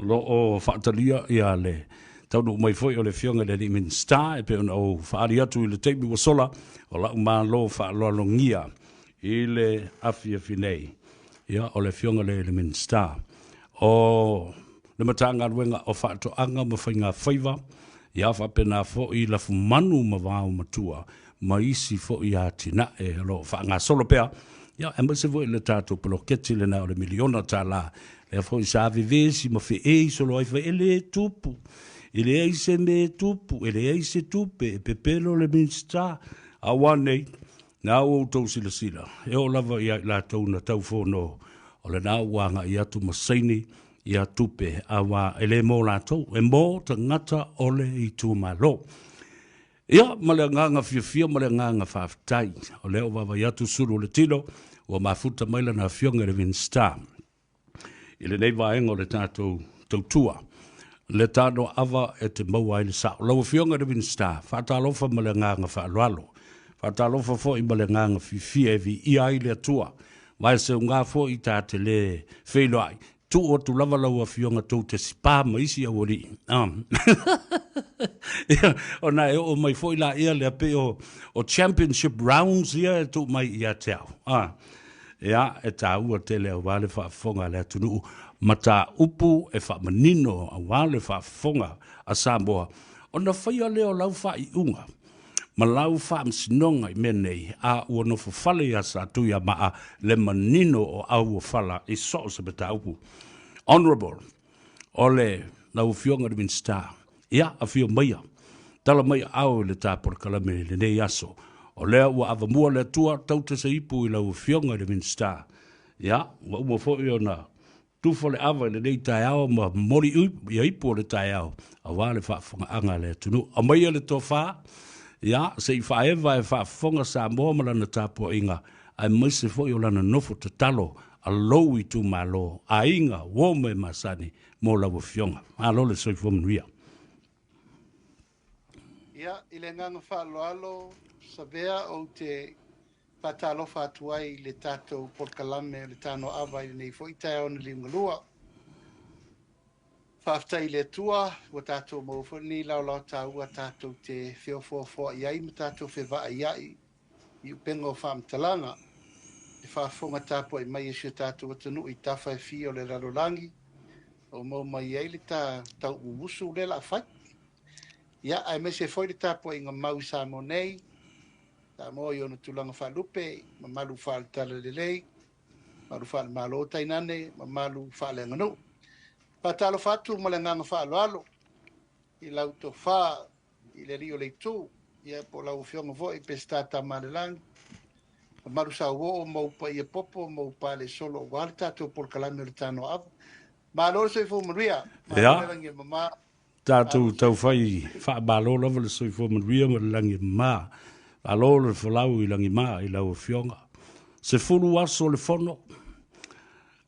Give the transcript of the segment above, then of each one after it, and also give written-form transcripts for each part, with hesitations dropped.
O lo o faatalia ia le taunuu mai foi o le Afioga i le alii Minisita e pei ona ou faaali atu i le taimi ua sola, o la'u malo faaaloalogia i le afiafi nei. Ia, o le Afioga lea i le Minisita o le Matagaluega o Faatoaga ma Faiga Faiva, ia faapena foi lafumanu ma vaomatua ma isi foi atinae o lo o faagasolo pea, ia, aemaise foi le tatou poloketi lena o le miliona tala, lea foi sa vevesi ma feei solo ai fai, e le tupu, e leai se mea e tupu, e leai se tupe, e pepelo le Minisita. A ua nei, na ua outou silasila, e oo lava ia i latou na taufono, o lena ua agai atu ma saini ia tupe, aua e le mo latou, e mo tagata o le itumalo. Ia, ma le agaga fiafia ma le agaga faafetai, o lea ua vaavaai atu sulu o le tino, ua mafuta mai lana Afioga i le Minisita i lenei vaega o le tatou tautua, le tanoaava e te maua ai le sao. Lau Afioga i le Minisita, faatalofa ma le agaga faaaloalo, faatalofa foi ma le agaga fiafia e viia ai le Atua, vaeseuga foi ta te le feiloai, tuu atu lava lau Afioga tou te spa ma isi aualii. Ia, ona e oo mai foi laia lea pei o championship rounds ia e tuu mai ia te au. Ia, e taua tele aua le faafofoga a le atunuu, mataupu e faamanino aua le faafofoga a Samoa, ona faia lea o lau faaiuga ma lau faamasinoga i mea nei, a ua nofofale iā Satuiamaa le manino o auofala i so o se mataupu. Honourable, o le lau Afioga i le Minisita, ia, afio maia, tala mai aao i le ta polokalame i lenei aso. O lea ua avamua le Atua, taute se ipu i lau Afioga i le Minisita. Ia, ua uma foi ona tufa le ava i lenei taeao ma momoli ia ipu o le taeao aua le faafofogaaga a le atunuu. Aumaia le tofa, ia, se i faaeva e faafofoga Samoa ma lana tapuaiga, aemaise foi o lana nofo tatalo a lou itumalo, aiga, uo ma e masani mo lau Afioga. Malo le soifua manuia. Ia, i le agaga faaaloalo, Savea, ou te faatalofa atu ai i le tatou polokalame o le Tanoaava i lenei foi taeao na liugalua. Faafetai i le Atua ua tatou maua foi lenei laolao taua tatou te feofoofoai ai ma tatou fevaaiai i upega o faamatalaga. E faafofoga tapuai mai e si o tatou atunuu i tafa e fia o le lalolagi o maua mai ai le ta tauuusu lea la fai. Ia, aemaise foi le tapuaiga mau i Samoa nei, Samoa i ona tulaga faalupe, mamalu faale-talalelei, mamalu faale-Malo tainane, mamalu faaleaganuu. Faatalofa atu ma le agaga faaaloalo i lau tofa i le alii o le itu, ia po o lau Afioga foi Peseta Tamaalelagi, mamalu sauoo ma ou paia popo ma ou palesolo aua le tatou polokalame o le Tanoaava. Malo le soifua manuia, malo le lagi e mama. Tatou taufai faamalo lava le soifua manuia ma le lagi e mama. Malo le folau i lagima i lau Afioga. 10 aso le fono,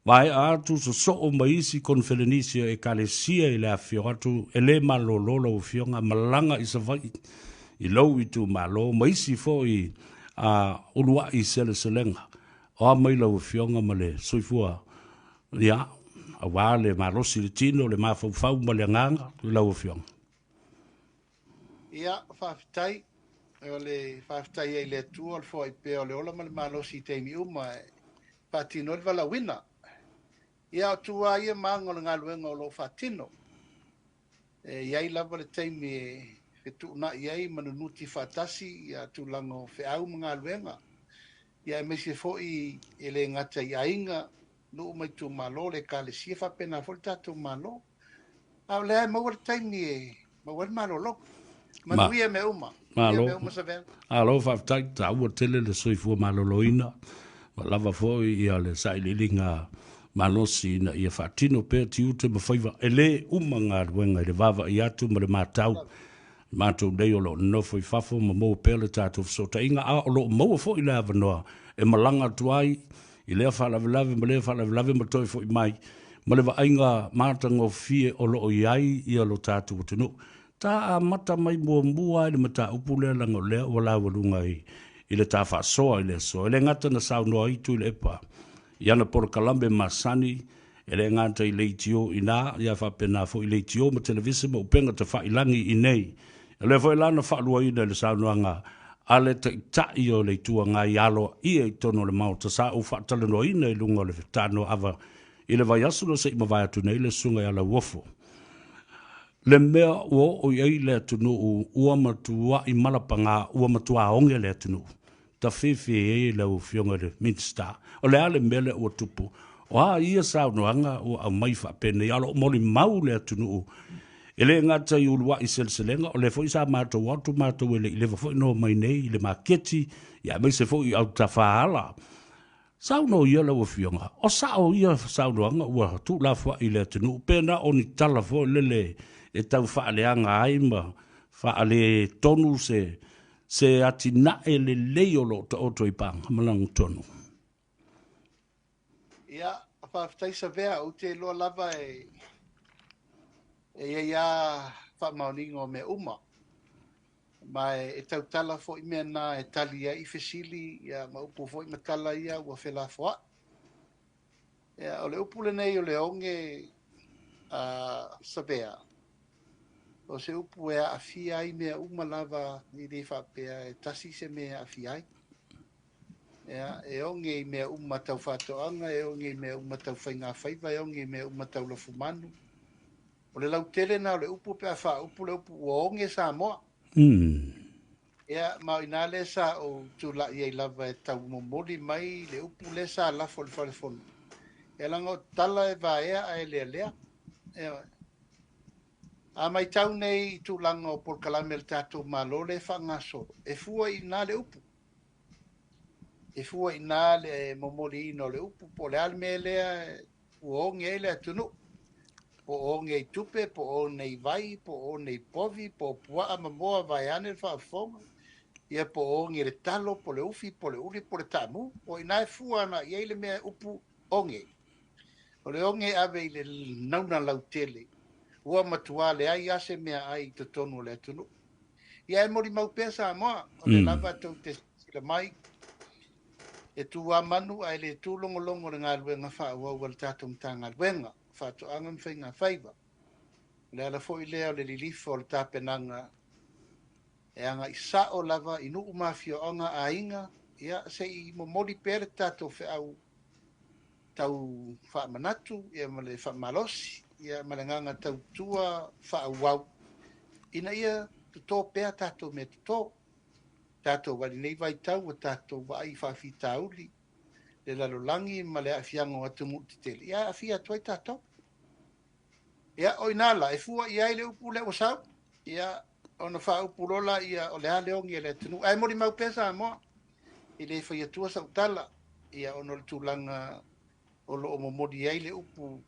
vaea atu sosoo ma isi koneferenisi a Ekalesia i le afifio atu, e le malolo lau Afioga, malaga i Savaii i lou itumalo ma isi foi uluai seleselega. O a mai lau Afioga ma le soifua, ia, aua le malosi i le tino, le mafaufau ma le agaga i lau Afioga. Ia, faafetai. O le faafetai ai i le Atua o le foai pea o le ola ma le malosi i taimi uma e faatino ai le valaauina. Ia, o tua ia ma aga o le galuega o lo o faatino. E i ai lava le taimi e fetuunai ai ma nunuti faatasi ia tulaga o feau ma galuega. Ia, aemaise foi e le gata i aiga, nuu ma itumalo, le Ekalesia, faapena foi le tatou Malo. A o lea e maua le taimi e maua ai le malologa. Manuia mea uma. Malo. Mea uma Savea. Malo faafetai, taua tele le soifua maloloina, ua lava foi ia le sailiiliga malosi ina ia faatino pea tiute ma faiva. E le uma galuega i le vaavaai atu ma le matau. Matou nei o lo o nonofo i fafo ma maua pea le tatou fesootaiga, a o lo o maua foi le avanoa e malaga atu ai i lea faalavelave ma lea faalavelave ma toe foi mai ma le vaaiga matagofie o lo o i ai ia lo tatou atunuu. Ta amata mai muamua i le mataupu lea leaga o lea ua laualuga i le ta faasoa i le aso. E le gata na saunoa ai Tuilaepa i ana polokalame masani E le gata i leitio i ina, ia faapena foi leitio ma televise ma upega tafailagi i inei. O lea foi la na faaluaina i le saunoaga a le Taitai o le Itu Agai aloaia i totonu o le Maota sa ou faatalanoaina i luga o le tanoaava i le vaiaso na se i mavae atu nei le Susuga ia Lauofo. Le mea ua oo i ai le atunuu ua matuai malapaga, ua matua oge le atunuu. Tafefe ai lau Afioga i le Minisita, o le a le mea lea ua tupu? O a ia saunoaga ua aumai faapenei, a o lo o molimau le atunuu e le gata i uluai seleselega, o lea foi sa matou atu matou e le i leva foi ona omai nei i le maketi, ia aemaise foi i autafaala. Saunoa ia lau Afioga, o sao ia saunoaga ua tuulafoai i le atunuu, pe na o ni tala foi lele e tau faaleaga ai ma faaletonu se se atinae lelei o lo o taoto i paga ma lagotonu. Ia, faafetai Savea, ou te iloa lava e i ai lava faamaoniga o mea uma. Ma e tautala foi mea na e tali ai i fesili ia, ma upu foi ma tala ia ua felafoai. Ia, o le upu lenei o le oge a Savea, o se upu e aafia ai mea uma lava, e le faapea e tasi se mea e aafia ai. Ia, e oge i mea uma tau faatoaga, e oge i mea uma tau faigafaiva, e oge i mea uma tau lafumanu. O le lautele na o le upu pe a faaupu le upu ua oge Samoa. Ia, ma o ina lea sa ou tulai ai lava e tau momoli mai le upu lea sa lafo i le falefono. Ia, leaga o tala e vaea ae lealea. Ia, a matau nei i tulaga o polokalame a le tatou Malo lea e faagasolo, e fua i ina le upu. E fua i ina le momoliina o le upu, po o le a le mea lea ua oge ai le atunuu. Po o oge i tupe, po o oge i vai, po o oge i povi, po o puaa ma moa vaeane le faafofoga, ia po o oge i le talo, po o le ufi, po o le uli, po o le taamu. O ina e fua ana i ai le mea upu oge. O le oge e ave i le nauna lautele, ua matua leai lava se meaai i totonu o le atunuu. Ia e molimau pea Samoa, o lea lava tou te silasila mai, e tu lava manu ae le tu logologo le galuega faaauau a le tatou Matagaluega o Faatoaga ma Faigafaiva. O le ala foi lea o le lilifa o le tapenaga e agai sao lava i nuu ma afioaga aiga, ia se i momoli pea le tatou feau tau faamanatu ia ma le faamalosi ia ma le agaga tautua faaauau ina ia toto pea tatou mea toto. Tatou vaai i lenei vaitau ua tatou vaai i faafitauli le lalolagi ma le aafiaga o atunuu tetele, ia aafia atu ai tatou. Ia, o ina la, e fua i ai le upu lea ua sau, ia, ona faaupu loa laia o le a le oge a le atunuu. Ae molimau pea Samoa, e le fai atua sau tala, ia, ona o le tulaga o lo o momoli ai le upu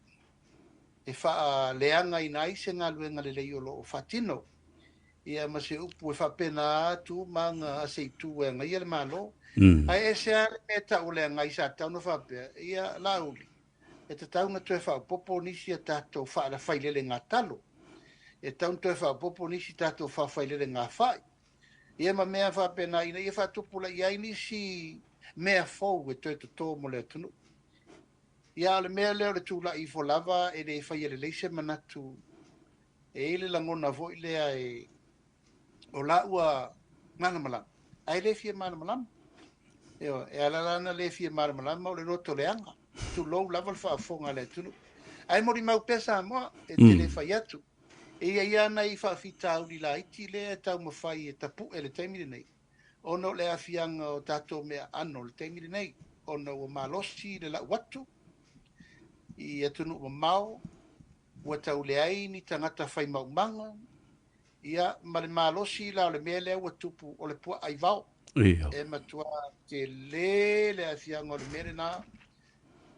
e faaleagaina ai se galuega lelei o lo o faatino. Ia ma se upu e faapena atu ma aga a se itu e agaia le Malo. Ae ese lava le mea e tau o le agai sa tatau ona faapea, ia Laauli, e tatau ona toe faaopoopo nisi a tatou faalafailelega talo, e tatau ona toe faaopoopo nisi tatou faafailelega fai, ia ma mea faapena ina ia faatupulaia ai nisi mea fou e toe toto mo le atunuu. Ia, a o le mea lea o le tulai ifo lava e le faia lelei se manatu, e i ai le lagona foi lea e o la ua malamalama, ae le fia malamalama. Ioe, e ala la ona le fia malamalama o le loto leaga, tulou lava le faafofoga a le atunuu. Ae molimau pea Samoa, e te le fai atu. E i ai lava nai faafitauli laiti lea e taumafai e tapu'e i le taimi lenei, ona o le aafiaga o tatou meaaano i le taimi lenei, ona ua malosi le lau atu i atunuu mamao, ua tau leai ni tagata fai maumaga, ia ma le malosi la o le mea lea ua tupu o le puaa aivao. E matua tele le aafiaga o le mea lena,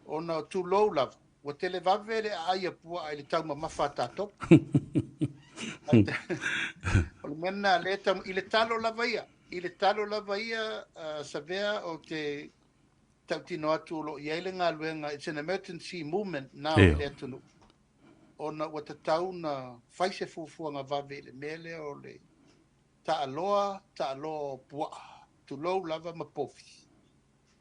ona o tulou lava, ua televave le aai a puaa i le taumamafa a tatou. O le mea lena lea tau, i le talo lava ia, i le talo lava ia, Savea, ou te tautino atu o lo o i ai le galuega, it's an emergency movement now i le atunuu, ona ua tatau ona fai se fuafuaga vave i le mea lea o le taaloa, taaloa o puaa, tulou lava ma povi.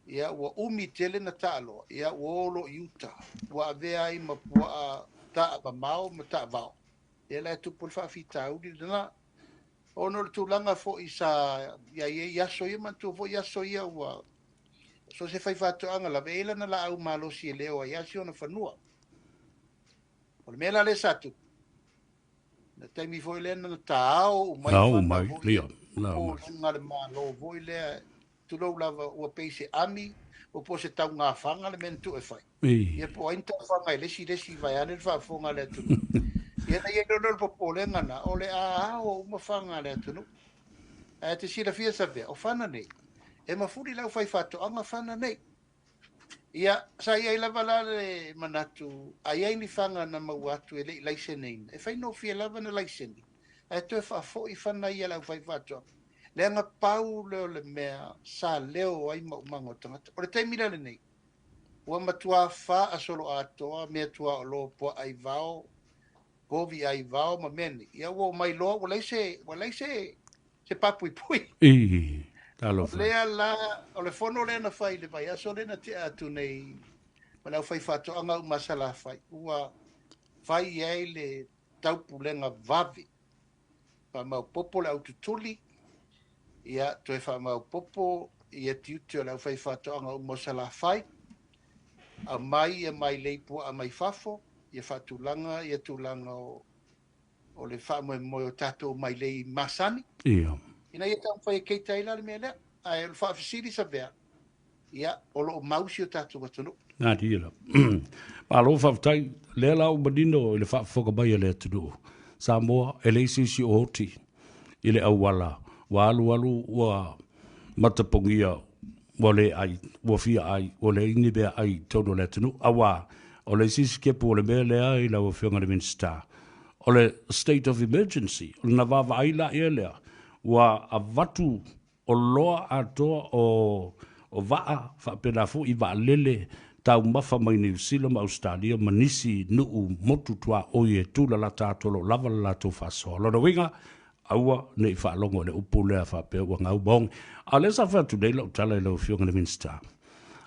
Ia, ua umi tele na taaloa, ia, ua o loa i uta, ua avea ai ma puaa taamamao ma taavao. Ia la e tupu le faafitauli lena. Ona o le tulaga foi sa i ai i aso ia, manatua foi aso ia ua so se faifaatoaga lava, e i ai lana laau malosi e leo ai lava si ona fanua. O le mea la lea sa tupu, na taimi foi lea na taao uma ai fana foi ia, popolega a le Malo foi lea, tulou lava, ua pei se ami, ua po o se taugafaga le mea na tuu e fai. Ia po o ai ni taufaga e le isi le isi vaeane le faafofoga a le atunuu. Ia na i ai loa lea o le popolega na, o le a ao uma faga a le atunuu. Ae te silafia Savea, o fana nei, e mafuli le aufaifaatoaga fana nei. Ia, sa i ai lava la le manatu, a i ai ni faga na maua atu e le i laiseneina, e faigofie lava ona laisene, ae toe faafoi fana ia i le aufaifaatoaga. Leaga pau lea o le mea sa leo ai maumaga o tagata. O le taimi la lenei, ua matua faasoloatoa meatuaolo, puaa aivao, povi aivao ma mea nei. Ia ua omai loa ua leai se, ua leai se, se papuipui. Ii, talofa. O lea la, o le fono lea na fai i le vaiaso lea na tea atu nei ma le aufaifaatoaga uma a Salafai, ua fai i ai le taupulega vave, faamaopoopo le aututuli, ia toe faamaopoopo ia tiute o le aufaifaatoaga uma o Salafai, aumai ia mailei puaa mai fafo, ia faatulaga ia tulaga o o le faamoemoe o tatou mailei masani. Ia. Ina ia taumafai e keita ai la le mea lea. Ae o le faafesili Savea, ia, o lo o mau si o tatou atunuu. Nadia la. Malo faafetai. Lea la ua manino i le faafofoga mai a le atunuu. Samoa, e leai se isi o oti i le auala. Ua alu alu ua matapogia ua le ai, ua fia ai, ua leai ni mea ai i totonu o le atunuu. Aua, o le isi sikepu o le mea lea i lau Afioga i le Minisita, o le state of emergency, ona vaavaai laia lea, ua avatu oloa atoa o o vaa faapena foi vaalele taumafa mai Niu Sila ma Ausetalia ma nisi nuu motu tuaoi e tulalata atu o lo o lava le latou faasoa. O lona uiga, aua ne i faalogo i le upu lea faapea ua gau ma oge. A o lea sa fai atu nei lau tala i lau Afioga i le Minisita,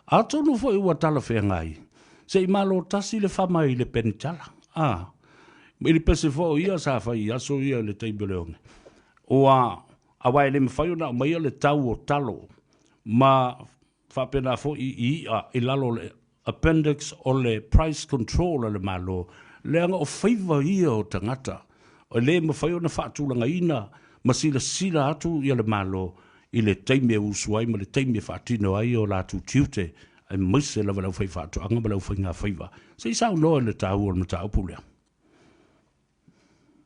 atonu foi ua talafeagai se i malo tasi le fama i le penitala, a, i le pese foi o ia sa fai i aso ia i le taimi o le oge. Ua, aua e le mafai ona aumaia le tau o talo ma faapena foi i i'a i lalo o le appendix o le price control a le Malo, leaga o faiva ia o tagata, e le mafai ona faatulagaina ma silasila atu ia le Malo i le taimi e usu ai ma le taimi e faatino ai o latou tiute, aemaise lava le aufaifaatoaga ma le aufaigafaiva. Se i saunoa i le taua o le mataupu lea.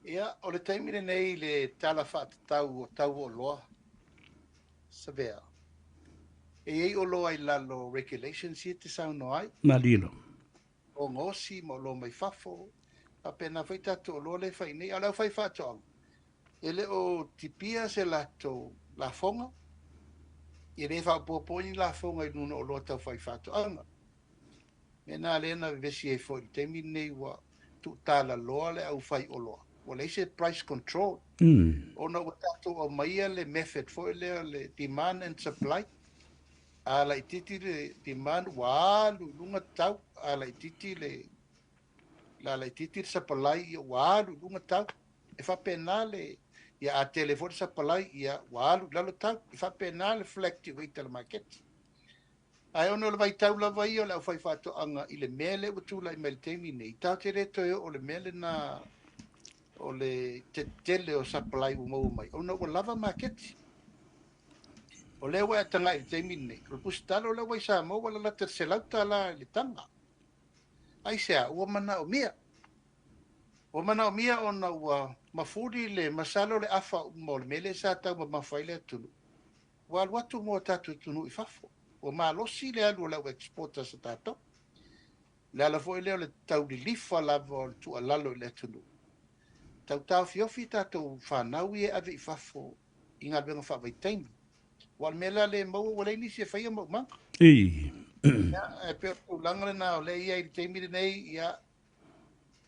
Ia, o le taimi lenei i le Tala Faatatau o Tau o Oloa, Savea, e i ai oloa i lalo o regulations ia e te saunoa ai. Malilo. O gaosi ma oloa mai fafo, faapena foi tatou oloa lea e fai nei. A o le aufaifaatoaga, e le o tipia se latou lafoga, e le faaopoopo ni lafoga i luga o oloa tau faifaatoaga. Mea na lea na vevesi ai foi i le taimi lenei ua tuutalaloa le aufaioloa, ua leai se price control. Ona ua tatou aumaia le method foi lea o le demand and supply. A laitiiti le demand ua alu i luga tau, a laitiiti le la laitiiti le supply ia ua alu i luga tau. E faapena le ia a tele foi le supply ia ua alu i lalo tau. E faapena le fluctuate o le maketi. Ae ona o le vaitau lava ia o le aufaifaatoaga i le mea lea ua tulai mai i le taimi nei, tatou te le toe oo i le mea lena o le tetele o supply ua maua mai, ona ua lava maketi. O lea ua e tagai i le taimi lenei, o le pusi talo lea ua i Samoa ua lalata i le $100 i le taga. Aisea? Ua manaomia. Ua manaomia ona ua mafuli le masalo le afa uma o le mea lea sa taumamafa ai le atunuu. Ua alu atu mo tatou atunuu i fafo. Ua malosi le alu o le au exporters a tatou. O le ala foi lea o le tau lilifa lava o le tuualalo i le atunuu. Tau taofiofi tatou fanau ia e ave i fafo i galuega faavaitaimi. Aua o le mea la lea e maua ua leai nisi e faia maumaga. Ia, e pei o le tulaga lena o lea e i ai i le taimi lenei, ia,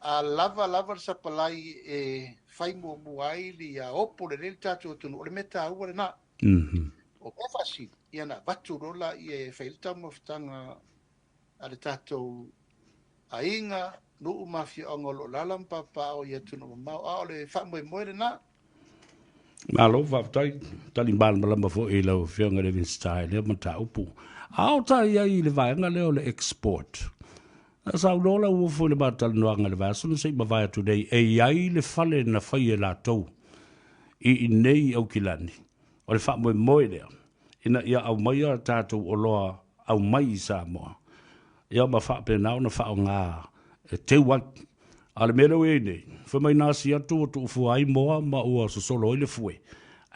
a lava lava le sapalai e fai muamua ai ia opo lelei le tatou atunuu, o le mea taua lena. O mea faasili, ia ona avatu loa laia e fai ai le taumafataga a le tatou aiga, nuu ma afioaga o lo o alaala ma papaaao i atunuu mamao, a o le faamoemoe lena. Malo faafetai, tali malamalama foi i lau Afioga i le Minisita i lea mataupu. A o ta i ai i le vaega lea o le export, na saunoa Lauofo i le ma talanoaga i le vaiaso na se i mavae atu nei, e i ai le fale na fai e latou i inei i Aukilani, o le faamoemoe lea ina ia aumaia a tatou oloa aumai i Samoa, ia ma faapena ona faaaoga e teu ai. A o le mea lea ua i ai nei, fai mai na asi atu ua tuufua ai moa ma ua sosolo ai le fue,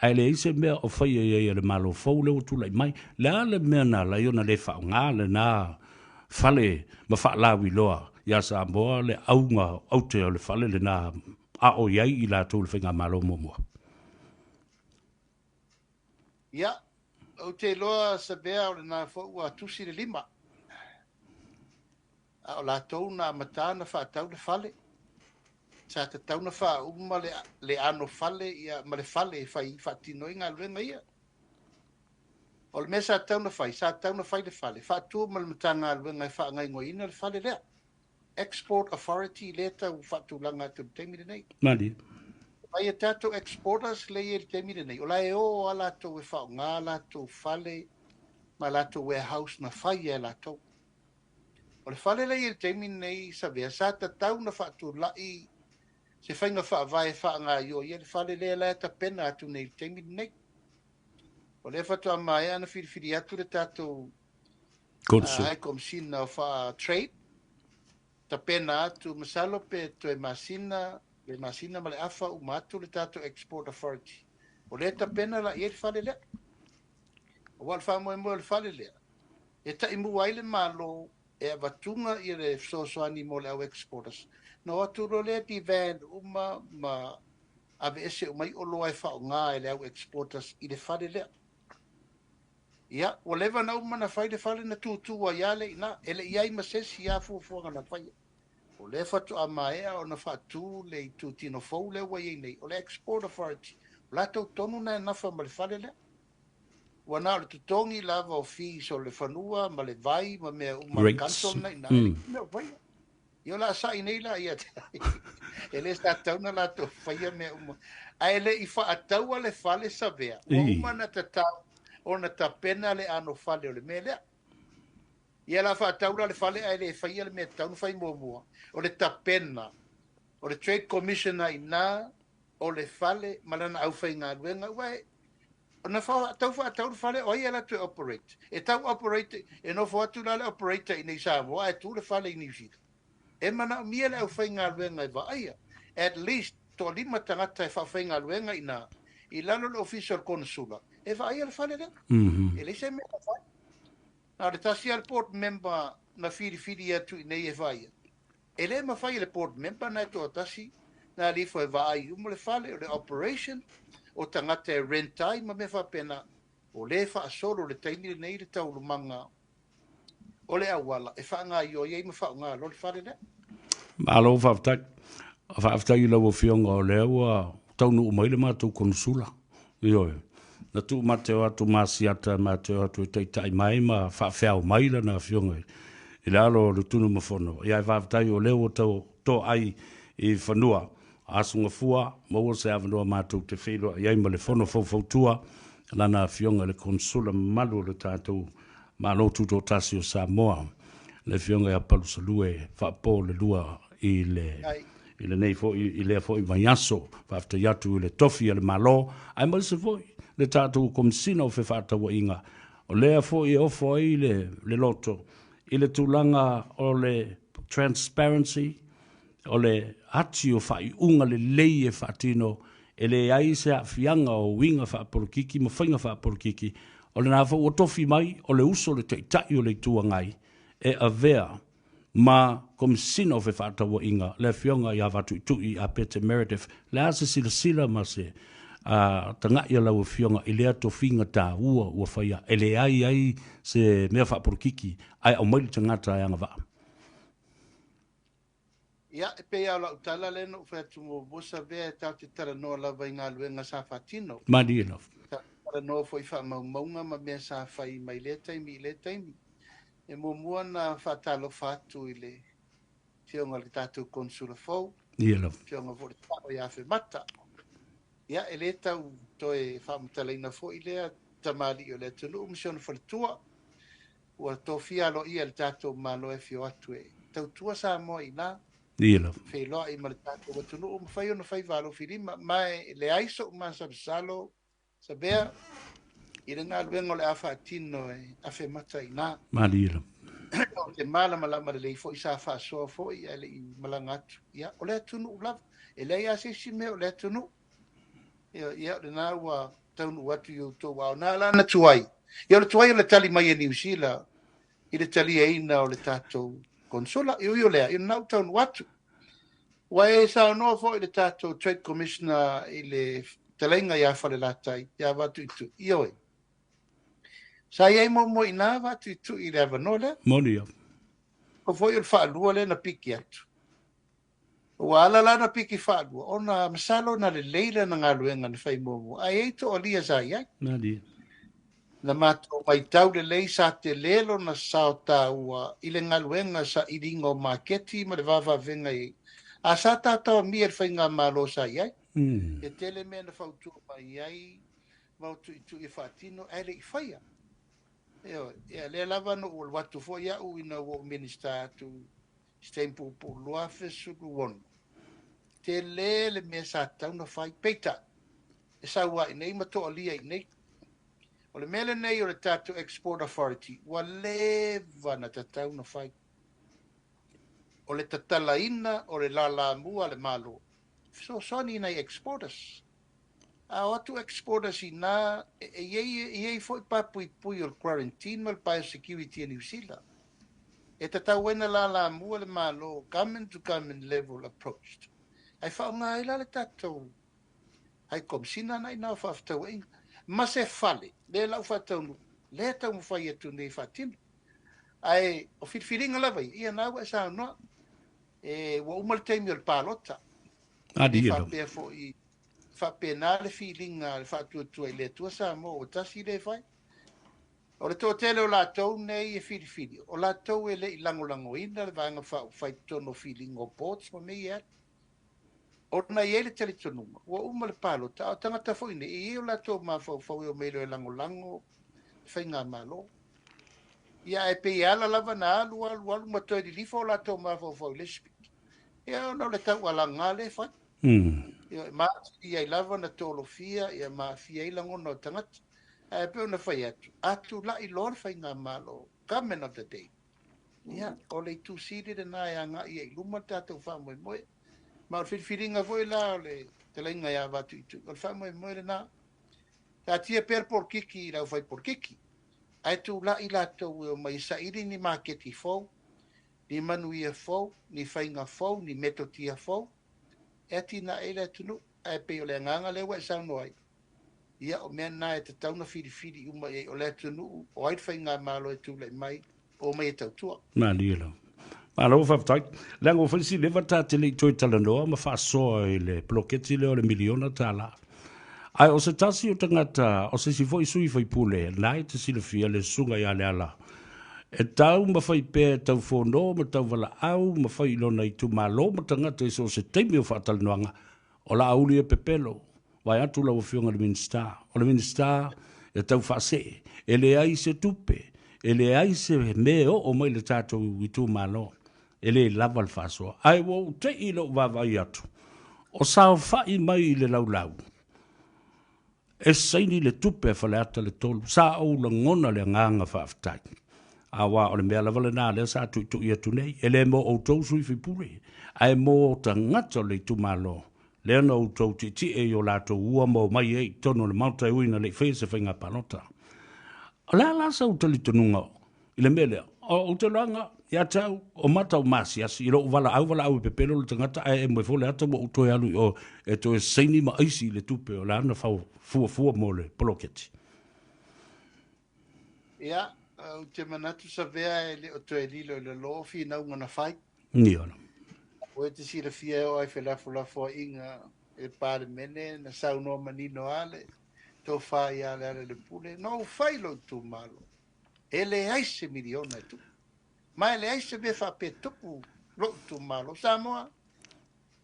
ae leai se mea o faia i ai e le Malo fou lea ua tulai mai. Le a le mea na ala ai ona le faaaoga lena fale ma faalauiloa ia Samoa le auga aute o le fale lena a o i ai i latou i le Faigamalo muamua? Ia, ou te iloa Savea o lena foi ua tusi le lima. A o latou na amata na faatau le fale. Sa tatau na faauma le, le ano fale ia, ma le fale e fai faatino ai galuega ia. O le mea sa tatau na fai, sa tatau na fai le fale, faatu ma le Matagaluega e faagaoioiina le fale lea. Export Authority lea e tau faatulaga atu i le taimi lenei. Malie. Mai a tatou exporters lea e i ai i le taimi lenei, o la e o lava latou e faaaoga latou fale ma latou warehouse na fai e latou. O le fale lea e i ai i le taimi lenei Savea, sa tatau ona faatulai se faiga faavae e faagaoioi ai le fale lea la e tapena atu nei i le taimi lenei. O lea faatoa maea ona filifili atu le tatou High Commissioner of Trade, tapena atu, masalo pe toe masina, le masina ma le afa uma atu le tatou Export Authority. O lea e tapena la i ai le fale lea. Aua o le faamoemoe o le fale lea, e taimua ai le Malo e avatuga ia le fesoasoani mo le au exporters. Na o atu loa lea devan uma ma aveese uma ai oloa e faaaoga e le au exporters i le fale lea. Ia, ua leva ona uma ona fai le fale na tutu ai lava lea i ina. E le i i ai ma se isi lava fuafuaga na faia. O lea faatoa maea ona faatu le itutino fou lea ua i ai nei, o le Export Authority. O latou tonu na e nafa ma le fale lea. Ua na o le totogi lava o fees o le fanua ma le vai ma mea uma a le council na i ina, e leai se mea o faia. Ia o le a sa'i nei la ia te ai. E le sa tatau ona latou faia mea uma. Ae le i faataua le fale Savea, ua uma ona tatau ona tapena le anofale o le mea lea. Ia o le a faatau la le fale ae le faia le mea e tatau ona fai muamua, o le tapena o le Trade Commissioner i ina o le fale ma lana aufaigaluega, aua e Na tau faatau le fale, o ai e alu atu e operate? E tau operate, e nofo atu la le operator i inei i Samoa ae tu le fale i Niu Sila. E manaomia le aufaigaluega e vaaia, at least toalima tagata e faafaigaluega i ina, i lalo o le ofisa o le konesula, e vaaia le fale lea. E leai se mea e fai. Na o le tasi lava le board member na filifili atu i inei e vaaia. E le mafai e le board member na e toatasi na alu ifo e vaai uma le fale, o le operation, o tagata e rent ai ma mea faapena. O lea e faasolo i le taimi lenei le taualumaga o le auala e faagaoioi ai ma faaaoga loa le fale lea. Malo faafetai. Faafetai i lau Afioga o lea ua taunuu mai le matou Konesula. Ioe. Na tuumateo atu ma Asiata ma te o atu e taitai mai ma faafeao mai lana afioga i le alo o le Tunumafono. Ia ae faafetai o lea ua tau toai i fanua. Aso Gafua, maua se avanoa matou te feiloai ai ma le Fono Faufautua, lana afioga i le Konesula mamalu o le tatou Malo Tutoatasi o Samoa, le Afioga ia Palusalue Faapo-le-lua i le i lenei foi i lea foi vaiaso. Faafetai atu i le tofi a le Malo aemaise foi le tatou Komesina o Fefaatauaiga, o lea foi e ofo ai le le loto i le tulaga o le transparency, o le ati o faaiuga lelei e faatino e leai se aafiaga o uiga faapolokiki ma faiga faapolokiki, o lena foi ua tofi mai o le uso le Taitai o le Itu Agai e avea ma Komesina o Fefaatauaiga, le Afioga ia Vatuitui Apete Meredith. Le a se silasila ma se taga'i a lau Afioga i lea tofiga taua ua faia e leai ai se mea faapolokiki ae aumai le tagata e agavaa? Ia, e pei lava o lau tala lea na ou fai atu muamua, Savea, e tatou te talanoa lava i galuega sa faatino. Malie lava. Talanoa foi i faamaumauga ma mea sa fai mai lea taimi i lea taimi. E muamua ona faatalofa atu i le Afioga i le tatou Konesula fou, Ia lava. Afioga foi i le Sao ia Afemata. Ia, e le tau toe faamatalaina foi lea tamalii o le atunuu ma si ona faletua, ua tofia aloaia e le tatou Malo e afio atu e tautua Samoa i ina. Ia lava. Feiloai ma le tatou atunuu ma fai ona faiva alofilima, ma e leai so'u masalosalo Savea i le galuega o le a faatino e Afemata i ina. Malie lava. Ou te malamalama lelei foi sa faasoa foi ae le i malaga atu. Ia, o le atunuu lava. E leai lava se isi mea o le atunuu. Ia, ia, o lena ua taunuu atu i outou aao. Na ala na tuai. Ia, o le tuai o le tali mai a Niu Sila i le taliaina o le tatou Konesula. E ui o lea, ia o lena ua taunuu atu. Ua e saunoa foi i le tatou Trade Commissioner i le fetalaiga ia Falelatai, ia Vatuitui. Ioe. Sa i ai muamua i ina Vatuitui i le avanoa lea. Moni ia. O foi o le faalua lea na piki atu. Ua ala la na piki faalua, ona masalo na lelei lana galuega na fai muamua, ae i ai toalia sa i ai. Malie. Na matou matau lelei sa tele lona sao taua i le galuega sailiga o maketi ma le vavavega i a sa taotaomia i le faigamalo sa i ai. E tele mea na fautua mai ai Vautuitui e faatino ae le i faia. Ioe, ia lea lava na ou alu atu foi au ina ua ou Minisita atu i se taimi puupuu 2016. Tele le mea sa tatau ona fai, peitai, e sau lava i inei ma toalia i inei. O le mea lenei o le tatou Export Authority, ua leva ona tatau ona fai. O le tatalaina o le lalamua a le Malo, e fesoasoani i nai exporters. A o atu exporters i ina, e i ai, e i ai foi pa puipui o le quarantine ma le biosecurity a Niu Sila. E tatau ai ona lalamua le Malo, government to government level approach. Ae faaaoga ai la le tatou High Komisina na ina o faafetauaiga ma se fale, lea la ua faataunuu, lea e taumafai atu nei e faatino. Ae o filifiliga lava ia, ia na ua e saunoa, e, ua uma le taimi o le palota. E le faapea foi, faapena le filiga a le Faatuatua i le Atua Samoa ua tasi lea e fai. O le toatele o latou nei e filifili, o latou e le i lagolagoina le Vaega Faaupufai i totonu o filiga o boards ma mea ia e alu. Ona e i ai le talitonuga, ua uma le palota, a o tagata foi nei, e i ai o latou mafaufau e omai loa e lagolago le faigamalo. Ia, ae pei e ala lava na alu, alu, alu ma toe lilifa o latou mafaufau i le isi pito. Ia, ona o le taualaga lea e fai. Ia, e matili ai lava na tolofia, ia ma aafia ai lagona o tagata. Ae pei ona fai atu, a tulai loa le faigamalo, government of the day, ia, o le itu sili lena e agai ai i luma le tatou faamoemoe. Ma o le filifiliga foi la o le fetalaiga ia Vatuitui, o le faamoemoe lena. Taatia pea le polokiki i le aufai polokiki, ae tulai latou e omai e saili ni maketi fou, ni manuia fou, ni faiga fou, ni metotia fou, e atinae ai le atunuu. Ae pei o le agaga lea ua e saunoa ai, ia o mea na e tatau ona filifili uma i ai, o le atunuu, o ai le faigamalo e tulai mai, omai e tautua. Malie lava. Malo faafetai. Leaga ua fai si leva ta te le i toe talanoa ma faasoa i le poloketi lea o le miliona tala. Ae o se tasi o tagata, o se isi foi sui faipule, na e te silafia le susuga ia Leala, e tau ma fai pea e tau fono ma tau valaau ma fai i lona itumalo ma tagata i so o se taimi o faatalanoaga, O Laauli e pepelo, vae atu lau Afioga i le Minisita. O le Minisita e tau faasee, e leai se tupe, e leai se mea e oo mai i le tatou itumalo, e le lava le faasoa. Ae ua ou te'i i lou vaavaai atu, o saofai mai i le laulau, E saini le tupe a Faleata le 3. Sa ou lagona le agaga faafetai. Aua o le mea lava lena lea sa tuitui atu nei, e le mo outou sui faipule, ae mo tagata o le itumalo, lea na outou tietie i o latou ua ma omai ai i totonu o le Maota e ui ina le i faia se faiga palota. O le a la sau talitonuga i le mea lea? Ou te iloaga ia te au, o mata o maasiasi, i lou valaau valaau e pepelo le tagata, ae emo ai foi le ata ua ou toe alu i o e toe saini ma aisi i le tupe o le a na fuafua mo le poloketi. Ia, ou te manatu Savea e le o toe lilo i lalo o finauga na fai. Ia. Ua e te silafia e oo ai felafolafoaiga i le Palemene na saunoa manino lava le Tofa ia Lealailepule, na ou fai i lou itumalo, e leai se miliona e tupu. Ma e leai se mea faapea e tupu lou itumalo. Samoa,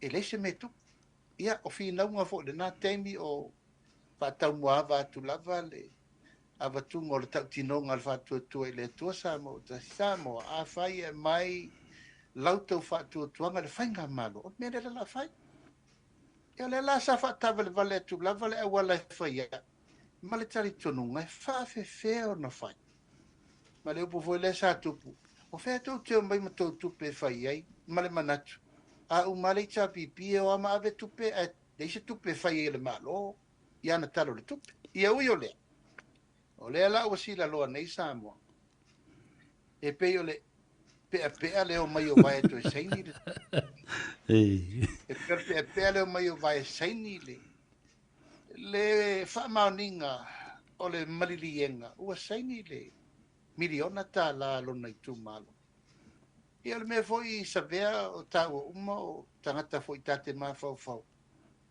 e leai se mea e tupu. Ia, o finauga foi i lena taimi o faataumuaava atu lava le avatuga o le tautinoga a le Faatuatua i le Atua Samoa ua tasi. Samoa, afai e aumai lau tou faatuatuaga i le faigamalo, o le mea lea o le a fai. Ia o lea la sa faataavalevale atu lava le auala e fai ai, ma le talitonuga e faafefea ona fai. Ma le upu foi lea sa tupu, o fea tou te omai ma tou tupe e fai ai, ma le manatu, a uma lava le HRPP e o lava ma ave tupe ae leai se tupe e fai ai e le Malo i ana Tala o le Tupe. Ia ui o lea, o lea la ua silaloa nei Samoa, e pei o le peapea le omai o vae toe saini le e pei o le peapea le omai o vae saini le le faamaoniga o le maliliega ua saini le miliona tala a lona itumalo. Ia o le mea foi Savea o taua uma o tagata foi ta te mafaufau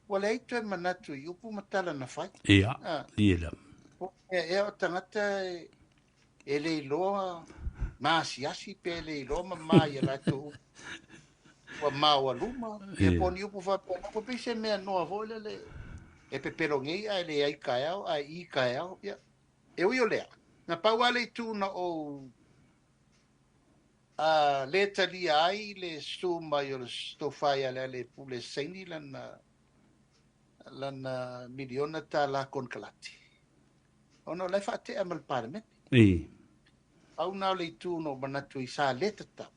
ua leai toe manatu i upu ma tala na fai. Ia, ia la. Po ea o tagata e le iloa maasiasi pe le iloa mamā i a latou upu ua maoaluma, ia po o ni upu faapena, ua pei se mea noa foi lele e pepelo nei ae leai taeao ae i taeao. Ia, e ui o lea, na pau lava le itu na ou le talia ai le susu mai o le Tofa ia Lealailepule e saini lana lana miliona tala konekarate, ona o la e faatea ma le Palemene. Pau na o le itu na ou manatu ai sa le tatau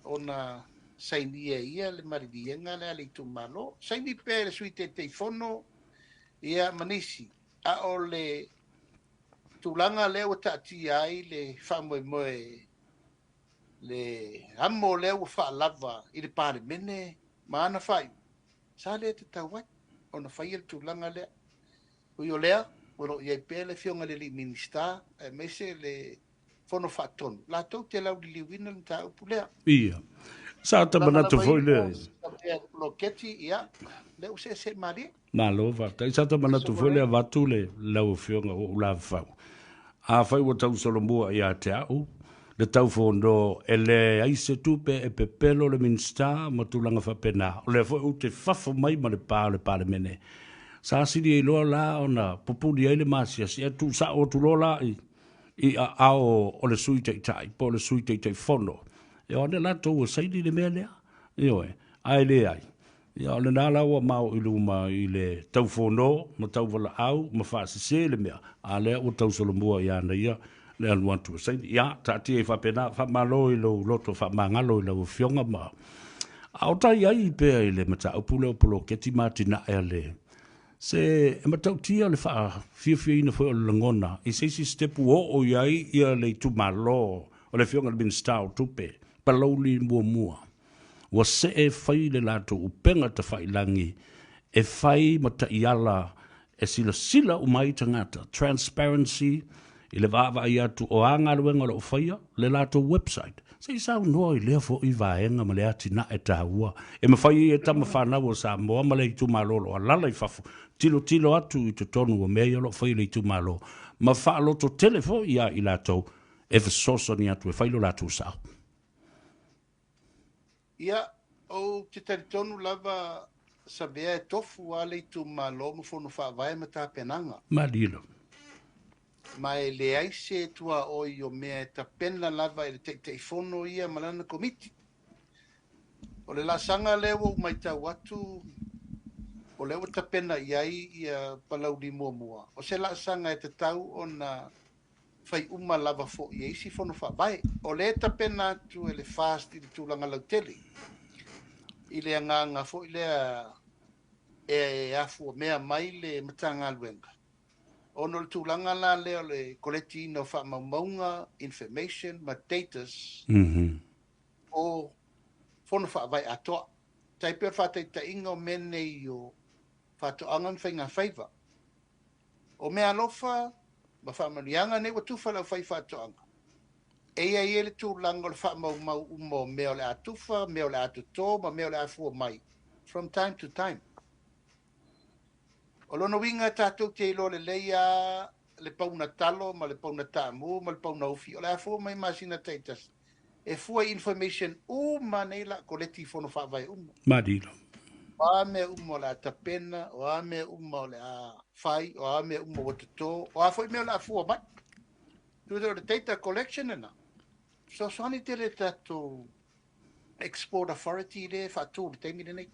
ona sainia e ia le maliliega lea a le itumalo. Saini pea e le Sui Taitaifono ia ma nisi, a o le tulaga lea ua taatia ai le faamoemoe le amo lea ua faalava i le Palemene ma ana faaiuga, sa le tatau ai ona faia le tulaga lea. Ui o lea, o lo o i ai pea le Afioga i le alii Minisita aemaise le Fono Faatonu, latou te lauliliuina le mataupu lea. Ia. Sa ta manatu foi lea. Poloketi, ia, lea ua seesee malie. Malo faafetai. Sa ta manatu foi lea avatu le lau Afioga ua ou lavafau. Afai ua tausolomua ia te au le taufono e leai se tupe e pepelo le Minisita ma tulaga faapena, o lea foi ou te fafo mai ma le pa o le Palemene. Sa sili ai loa la ona pupuli ai le maasiasi ae tuusao atu loa la i aao o le Sui Taitai po o le Sui Taitaifono e o ane latou e saini le mea lea. Ioe, ae leai. Ia o lena la ua mao i luma i le taufono ma tauvalaau ma faasese le mea, a lea ua tausolomua ia ana ia le alu atu e saini. Ia, taatia ai faapena, faamalo i lou loto faamagalo i lau Afioga ma a o tai ai pea i le mataupu lea o poloketi ma atinae a le se e matautia le faafiafiaina foi o le lagona i se isi sitepu ua oo i ai ia le itumalo o le Afioga i le Minisita o Tupe, Palauli muamua. Ua see fai le latou upega tafailagi e fai ma taiala e silasila uma ai tagata, transparency, i le vaavaai atu o a galuega o lo o faia, le latou website. Se i saunoa i lea foi vaega ma le atinae taua e mafai ai e tama fanau o Samoa ma le itumalo o lo o alaala i fafo, tilotilo atu i totonu o mea ia o lo o faia e le itumalo, ma faalototele foi ia i latou e fesoasoani atu e fai lo latou sao. Ia, ou te talitonu lava Savea e tofu lava le itumalo ma fono faavae ma tapenaga. Malie lava. Ma e leai se tuaoi o mea e tapena lava e le Taitaifono ia ma lana Komiti. O le laasaga lea ua ou matau atu, o lea ua tapena i ai ia Palauli muamua, o se laasaga e tatau ona fai uma lava foi e isi fono faavae. O lea e tapena atu e le FAST i le tulaga lautele, i le agaga foi lea e afuamea mai le Matagaluega, ona o le tulaga la lea o le koletiina o faamaumauga, information ma datas o fono faavae atoa. Tai pei o le faataitaiga o mea nei o faatoaga ma faigafaiva. O meaalofa ma faamanuiaga nei ua tufa i le aufaifaatoaga, e i ai le tulaga o le faamaumau uma o mea o le a tufa, mea o le a toto ma mea o le a fua mai from time to time. O lona uiga tatou te iloa lelei lava le pauna talo ma le pauna taamu ma le pauna ufi, o le a fua mai masina taitasi, e fua i information uma nei la koleti i fono faavae uma. Malilo. O a mea uma o le a tapena, o a mea uma o le a fai, o a mea uma ua toto, o a foi mea o le a fua mai. Tusa o le data collection lena, fesoasoani tele tatou Export Authority lea e faatu i le taimi lenei.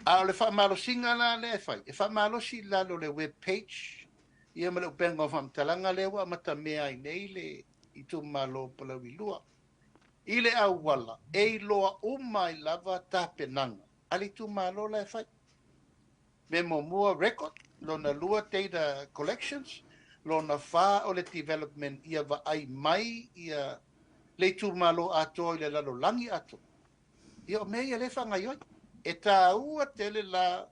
A o le faamalosiga la lea e fai, e faamalosi i lalo o le web page ia ma le upega o faamatalaga lea ua amatamea ai nei le itumalo o Palauli 2. I le auala e iloa uma ai lava tapenaga a le itumalo la e fai. Mea muamua, record, lona lua, data collections, lona fa o le development ia vaai mai ia le itumalo atoa i le lalolagi atoa. Ia o mea ia lea e faagaoioi. E taua tele la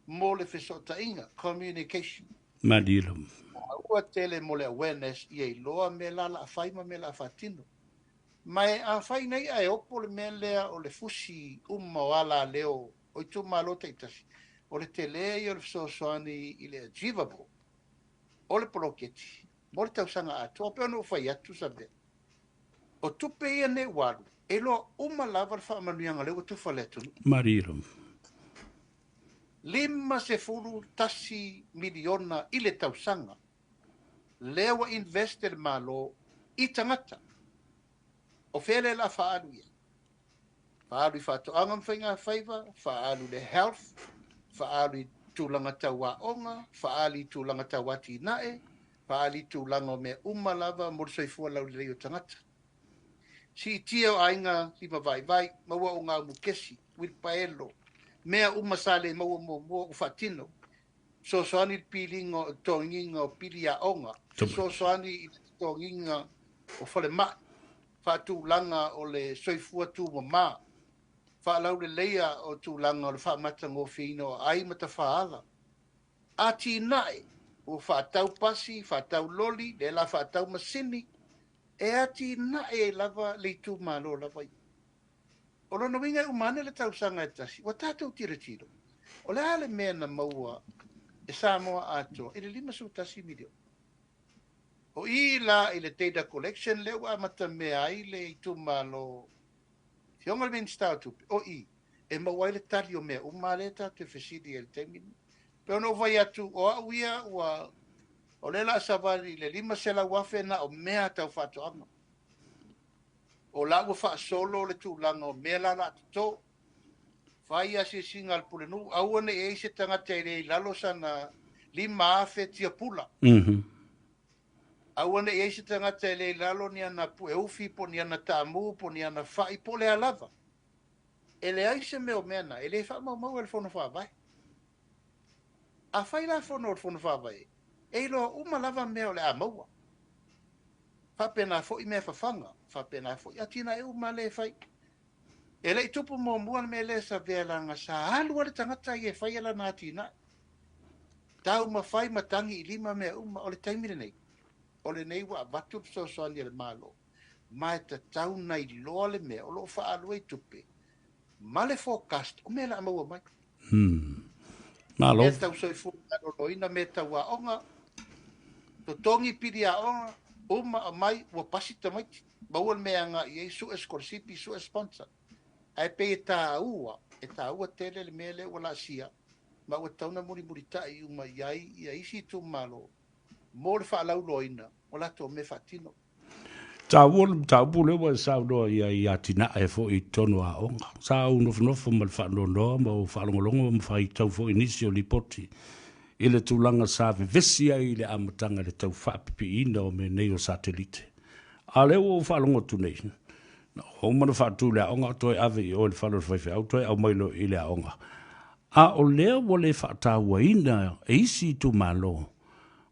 mo le fesootaiga, communication. Malilo. Taua tele mo le awareness ia iloa mea la la fai ma mea la faatino. Ma e afai nei ae opo le mea lea o le fusi uma o alaleo o itumalo taitasi, o le tele ia o le fesoasoani i le achievable o le poloketi mo le tausaga atoa. Pei ona ou fai atu Savea, o tupe ia nei ua alu, e iloa uma lava le faamanuiaga lea ua tufa le atunuu. Malilo. $51 miliona i le tausaga lea ua invest e le Malo i tagata. O fea lea o le a faaalu i ai? Faaalu i faatoaga ma faigafaiva, faaalu i le health, faaalu i tulaga tau aoga, faaalu i tulaga tau atinae, faaalu i tulaga o mea uma lava mo le soifua laulelei o tagata. Siitia o aiga limavaivai, maua ogaumu kesi, uilipaelo, mea uma sa le maua muamua ua faatino. Fesoasoani i le piliga o totogiina o pili aoga, fesoasoani i le totogiina o falemai, faatulaga o le soifua tumama, faalauleleia o tulaga o le faamatagofieina o aai ma tafaala. Atinae ua faatau pasi, faatau loli, lea la faatau masini, e atinae ai lava le itumalo lava ia. O lona uiga e uma ane le tausaga e tasi, ua tatou tilotilo, o le a le mea na maua e Samoa atoa i le $51 miliona. O i la i le data collection lea ua amatamea ai le itumalo Afioga i le Minisita o Tupe, o i e maua ai le tali o mea uma lea tatou te fesili ai i le taimi lenei. Pei ona ou fai atu, o au ia ua, o lea o le a savali i le $500,000 na o mea tau faatoaga. O la ua faasolo le tulaga o mea la o le a toto. Fai asiasiga a le Pulenuu, aua ne i i ai se tagata e le i lalo sana 5,000 tiapula. Aua ne i i ai se tagata e le i lalo ni ana pueufi po o ni ana taamu po o ni ana fai po o le a lava. E leai se mea o mea na, e le faamaumaua e le Fono Faavae. Afai la fono o le Fono Faavae, e iloa uma lava mea o le a maua. Faapena foi mea fafaga, faapena foi atinae uma lea e fai. E le i tupu muamua le mea lea Savea leaga sa alu lava le tagata ia e faia lana atinae. Taumafai ma tagi i lima mea uma. O le taimi lenei, o lenei ua avatu le fesoasoani a le Malo, ma e tatau ona iloa le mea o lo o faaalu ai tupe ma le forecast o mea o le a maua mai. Malo. Mea tau soifua maloloina, mea tau aoga, totogi pili aoga, uma aumai, ua pasi tamaiti, maua le mea e agai i ai, sue sikolasipi, sue sponsor. Ae pei e taua, e taua tele le mea lea ua laasia, ma ua tatau ona mulimulitai uma i ai ia isi itumalo mo le faalauiloaina o latou mea faatino. Taua le mataupu lea ua e saunoa i ai i atinae foi i totonu o aoga. Sa ou nofonofo ma le faanoanoa ma ou faalogologo ma faitau foi i nisi o lipoti i le tulaga sa vevesi ai i le amataga i le tau faapipiina o mea nei o satelite. A o lea ua ou faalogo atu nei, na uma ona faatu i le aoga, toe ave i o i le fale o le faifeau, toe aumai loa i le aoga. A o lea ua le faatauaina e isi itumalo,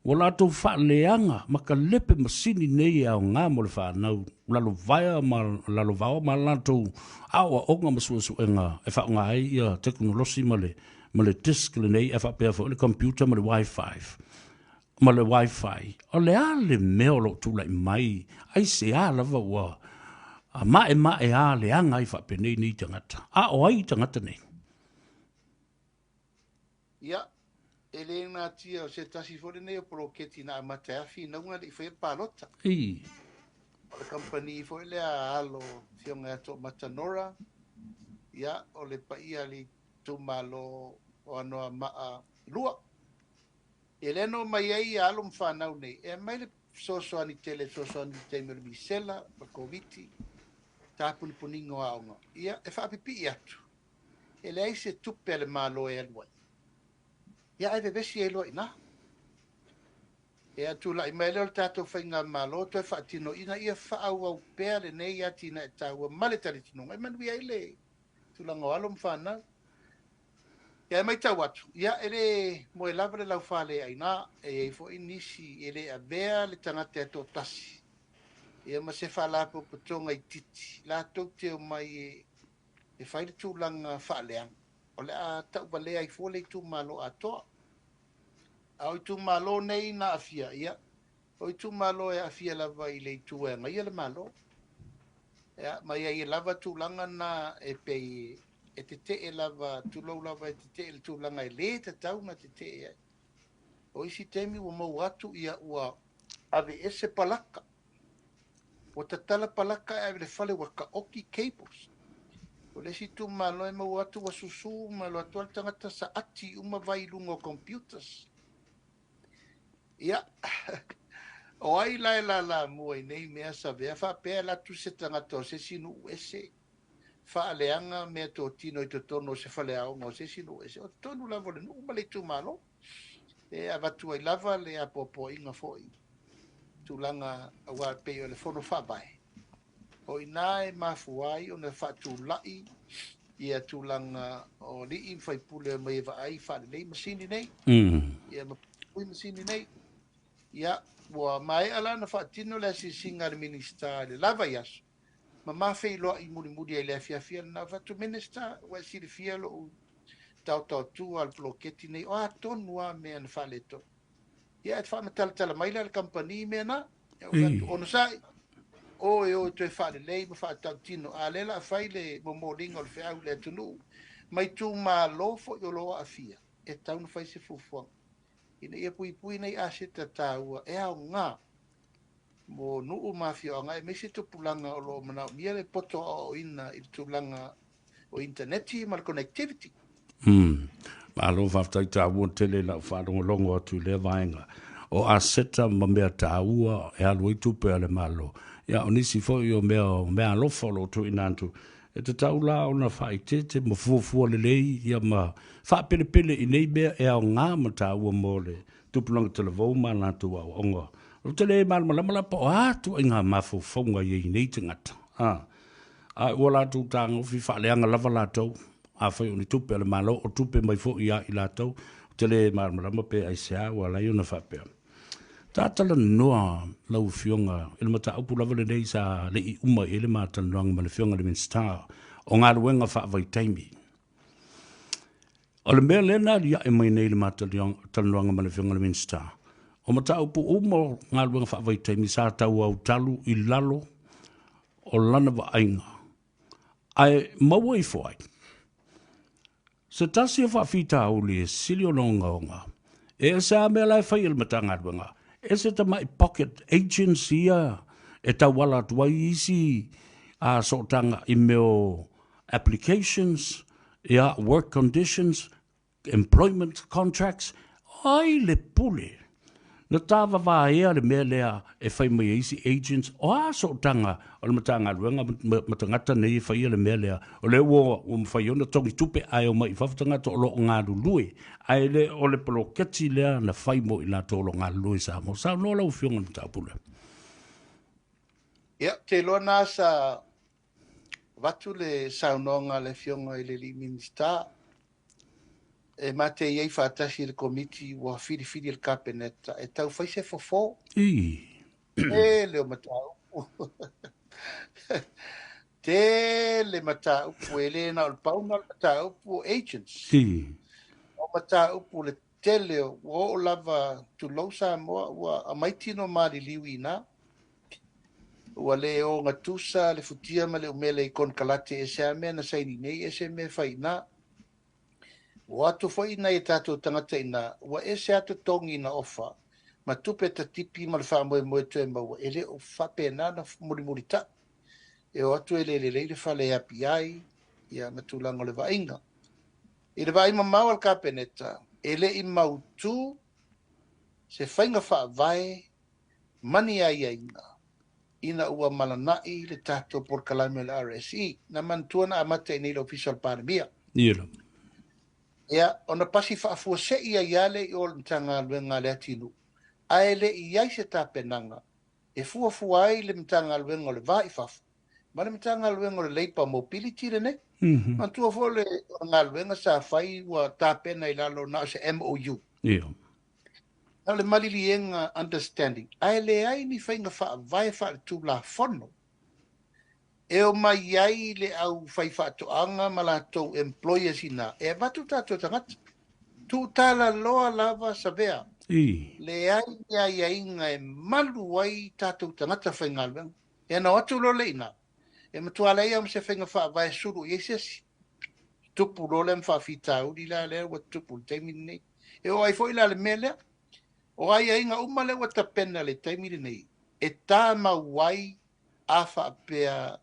ua latou faaleaga ma kalepe masini nei e aoga mo le fanau lalovaea ma lalovaoa ma latou aoaoga ma suesuega e faaaoga ai ia tekonolosi ma le ma le disc lenei ae faapea foi le computer ma le wifi ma le wifi. O le a le mea o lo o tulai mai aisea lava ua maemaea leaga ai faapenei nei tagata? A o ai tagata nei? Ia, E le natia o se tasi foi lenei o poloketi na amata e afi finauga le i faia palota. O le kamupani foi lea a alo Afioga ia Toomata Nora, ia, o le paia i le itumalo o Anoamaa 2. Ia lea na omai ai ia alo ma fanau nei, e aumai le fesoasoani tele, fesoasoani i le taimi o le misela, o le Koviti, tapunipuniga o aoga. Ia, e faapipii atu, e leai se tupe a le Malo e alu ai. Ia, ae vevesi ai loa i ina. Ia, tulai mai lea o le tatou faigamalo toe faatino ina ia faaauau pea lenei atinae taua ma le talitonuga e manuia ai le tulaga o alo ma fanau. Ia, e matau atu, ia, e le moe lava le laufale ai ina, e i ai foi nisi e le avea le tagata e toatasi, ia ma se faalapotopotoga itiiti, latou te omai e fai le tulaga faaleaga, o le a tauvalea ai fua le itumalo atoa. A o itumalo nei na aafia, ia, o itumalo e aafia lava i le itu e agaia le Malo. Ia, ma i ai lava tulaga na e pei e tetee lava, tulou lava, e tetee le tulaga e le tatau na tetee ai. O isi taimi ua maua atu, ia, ua aveese palaka. Ua tatala palaka e ave le fale ua taoti cables. O le isi itumalo e maua atu ua susu ma alu atu le tagata saati uma vai i luga o computers. Ia, o ai la e lalamua i nei mea savea faapea e alu atu se tagata o se isi nuu ese faaleaga mea totino i totonu o se faleaoga o se isi nuu ese, o totonu lava o le nuu ma le itumalo. E avatu ai lava le apoapoaiga foi tulaga aua pei o le fono faavae. O ina e mafua ai ona faatulai ia tulaga o alii ma faipule mai e vaai faalelei masini nei. Ia ma pui masini nei. Ia, ua maea la na faatino le asiasiga a le Minisita i le lava i aso, ma mafeiloai mulimuli ai le afiafi lena. Fatu Minister, ua e silafia lou taotaotua al poloketi nei, o a tonu a mea na faaletonu? Ia, e faamatalatala mai la le kamupani mea na. Ia, ou fai atu, onosai, o e o e toe faalelei ma faatautino, a lea la a fai le momoliga o le feau i le atunuu, ma itumalo foi o lo o aafia, e tatau ona fai se fuafuaga ina ia puipui nei aseta taua e aoga mo nuu ma afioaga, aemaise tupulaga o lo o manaomia le poto aoaoina i le tulaga o initaneti ma le connectivity. Malo faafetai, taua tele lau faalogologo atu i lea vaega o aseta ma mea taua e alu ai tupe a le Malo. Ia, o nisi foi o mea, o mea alofa o lo o tuuina atu, e tatau la ona faaeteete ma fuafua lelei, ia ma faapelepele i nei mea e aoga ma taua mo le tupulaga talavou ma latou aoaoga. Ou te le malamalama la po o a ituaiga mafaufauga i ai nei tagata. A ua latou tagofi faaleaga lava latou, afai o ni tupe a le Malo, o tupe mai foi ia i latou, ou te le malamalama pe aisea ua ala ai ona faapea. Tatalanoa lau Afioga i le mataupu lava lenei sa le i uma i ai le matalanoaga ma le Afioga i le Minisita o Galuega Faavaitaimi. O le mea lea na aliae mai nei i le matalanoaga ma le Afioga i le Minisita, o mataupu uma o galuega faavaitaimi sa tauautalu i lalo o lana vaaiga, ae maua ifo ai se tasi o faafitauli e sili ona ogaoga, e ese a mea la e fai e le Matagaluega, ese tamai pocket agents ia e tauala atu ai isi a sootaga i mea o applications, ia, work conditions, employment contracts, ai le pule. Na tāvavaea le mea lea e fai mai e isi agents, o a sootaga o le Matagaluega ma tagata nei e faia le mea lea, o lea ua mafai ona togi tupe ae omai i fafo tagata o lo o galulue, ae le o le poloketi lea na fai mo i latou o lo o galulue i Samoa. Saunoa lau Afioga i le mataupu lea. Ia, ou te iloa na sa avatu le saunoaga a le Afioga i le alii Minisita e matei ai faatasi i le Komiti ua filifili e le Kapeneta e tau fai se fofo. Tele o mataupu. Tele mataupu, e le na o le pau na o le mataupu o agents. O mataupu le tele, ua oo lava, tulou Samoa, ua aumai tino maliliu i ina. Ua le ogatusa le futia ma le umele i konekarate, ese lava mea na saini nei, ese mea fai i ina. Ua o atu foi nai a tatou tagata i ina, ua ese lava totogi na ofa ma tupe tatipi ma le faamoemoe toe maua, e le o faapena ona mulimulitaʻi. E o atu e le lelei le fale e api ai, ia ma tulaga o le vaaiga. I le vaai mamao a le Kapeneta, e le i mautu se faiga faavae ma ni aiaiga ina ua malanai le tatou polokalame o le RSE. Na manatua na amata i inei i le Ofisa o le Palemia. Ia lava. Ia, ona pasi faafuasei ai lava lea i o i le Matagaluega a Leatinuu, ae le i i ai se tapenaga e fuafua ai le Matagaluega o le Va i Fafo ma le Matagaluega o le Labour Mobility lenei. Manatua foi o le galuega sa fai ua tapena i lalo na o se MOU. Ia. Na o le maliliega understanding, ae leai ni faiga faavae faaletulafono e omai ai le au faifaatoaga ma latou employers ina e avatu tatou tagata. Tuutalaloa lava Savea. Leai ni aiaiga e malu ai tatou tagata faigaluega. Ia na o atu loa lea i ina, e matua leai lava ma se faiga faavae e sulu i ai se isi. Tupu loa lea ma faafitauli la lea ua tupu i le taimi lenei. E oo ai foi la le mea lea, o aiaiga uma lea ua tapena i le taimi lenei, e tamau ai a faapea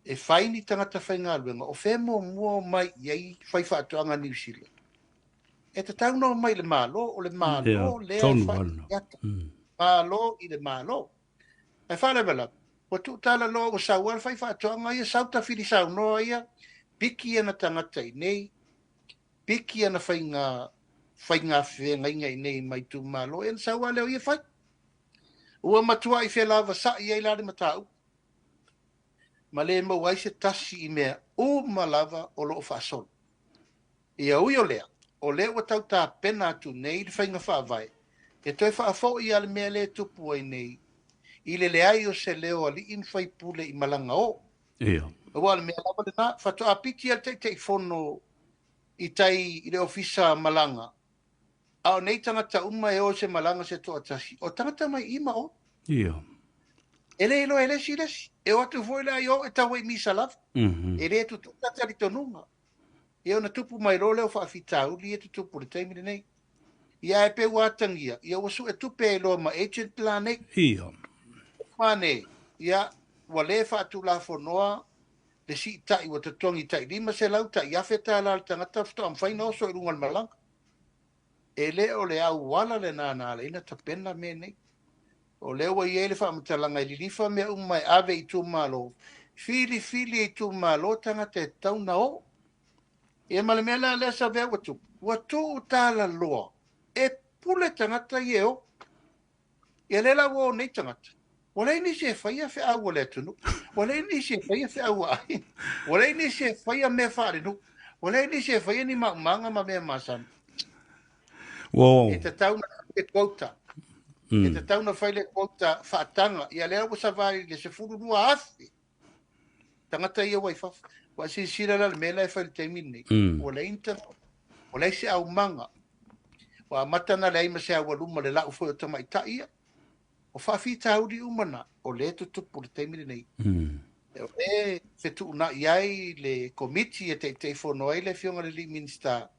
e fai ni tagata faigaluega, o fea muamua omai i ai faifaatoaga Niu Sila? E tatau ona omai i le Malo, o le Malo lea e fai ata. Malo i le Malo. Ae faalavelave, ua tuutalaloa ua sau lava le faifaatoaga ia, sau tafili saunoa ia, piki ana tagata i nei, piki ana faiga faiga feagaiga i nei ma itumalo, ia ona sau lava lea o ia fai. Ua matuai felavasa'i ai la le mataupu, ma le maua ai se tasi i mea uma lava o lo o faasolo. Ia ui o lea, o lea ua tau tapena atu nei le faiga faavae e toe faafoi a le mea lea e tupu ai nei i le leai o se leo alii ma faipule i malaga o. Ia. Aua o le mea lava lena, faatoa piki a le Taitaifono i tai i le Ofisa Malaga, a o nei tagata uma e o i se malaga se toatasi, o tagata mai i ma o. Ia. E le iloa e le isi le isi. E o atu foi la i o e tau ai misa lava. E le tutusa talitonuga. Ia ona tupu mai loa lea o faafitauli ia tutupu i le taimi lenei. Ia ae pei ua atagia, ia ua sue tupe ai loa ma agent la nei. Ia. Mane, ia ua le faatulafonoa le siitai ua totogi tai $500 tai $1,000 le tagata faatoa mafai ona oso i luga o le malaga. E le o le auala lena na ala ai ona tapena mea nei. O lea ua i ai le faamatalaga e lilifa mea uma e ave i itumalo, filifili e itumalo tagata e tatau ona o. Ia ma le mea la lea Savea ua tupu, ua tuutalaloa e pule tagata ia e o. Ia lea la ua o nei tagata, ua leai nisi e faia feau a le atunuu, ua leai nisi e faia feau a aiga, ua leai nisi e faia mea faalenuu, ua leai nisi e faia ni maumaga ma mea masani. Wow. E tatau ona fai le quota. E tatau ona fai le quota faataga. Ia lea ua savali i le 12,000 tagata ia ua i fafo. Ua silasila la le mea la e fai i le taimi lenei. Ua leai ni tagata. Ua leai se aumaga. Ua amata ona leai ma se aualuma le lau foi o tamaitai ia. O faafitauli uma na, o lea e tutupu i le taimi lenei. O lea e fetuunai ai le komiti e Taitaifono ai le Afioga i le alii Minisita